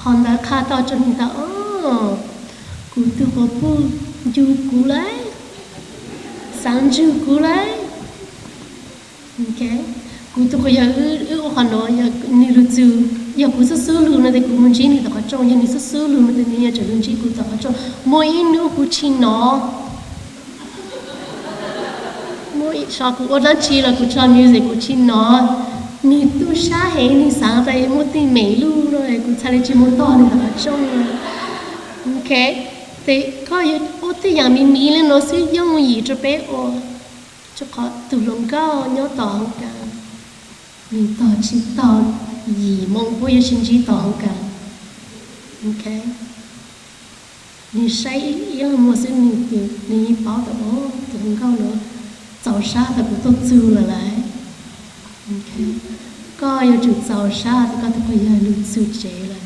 Qhov ntawd qha tau rua nws tas, o, kuv tug quas puj ncu kuv lauj, xaav ntswg kuv lauj. Kuv tus quas yawg wb ua qhov no, yog nws lug txug, yog kuv xub xub lug no tes kuv moog ntsib nws tom qhov rooj, yog nws xub xub lug no tes nws yuav tseem lug ntsib kuv tom qhov rooj. Muaj ib nub kuv tsi nov, so kuv ua dlaab tsi los kuv tso music kuv tsi nov, nws tub sab heev, nws xaav tas muaj tej mem luj no kuv txhaj le tsi moog tog nws tom qhov rooj. Ok, tes koj yuav ua tej yaam miv miv le nuav xwb yooj yim rua peb ua, rua qhov tug hluas nkauj nyob tom hoo kas, nws tog tsi tau yim moo puab yuav tsi ntsib tom hoo kas. Ok, nws saib ib leeg muag xwb nws, nws yeej paub tas tug hluas nkauj nuav txaus sab tas kuv tuaj txug lawm lauj. Koj yuav tsum txaus sab tas koj tug quas yawg lug txug tsev lawm.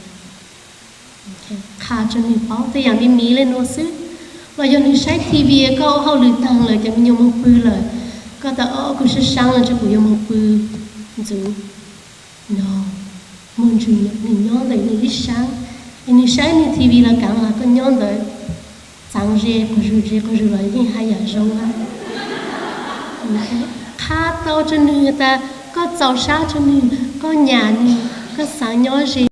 Qha rua nwg paub tej yaam miv miv le nuav xwb. Los yog nwg saib TV koj ua hauj lwm taag lawm cov me nyuam moog pw lawm, koj tas o kuv sab sab lawm tso kuv yuav moog pw ntxuv. No, muaj ntsws nwg nyob ntawm nwg ib sab, es nwg saib nwg TV los kaav los koj nyob ntawd, txaav ze quas zug ze quas zug los yeej haj yam zoo lawm. Qha tau rua nwg tas koj txaus sab rua nwg, koj nyam nwg, koj xaav nyob ze.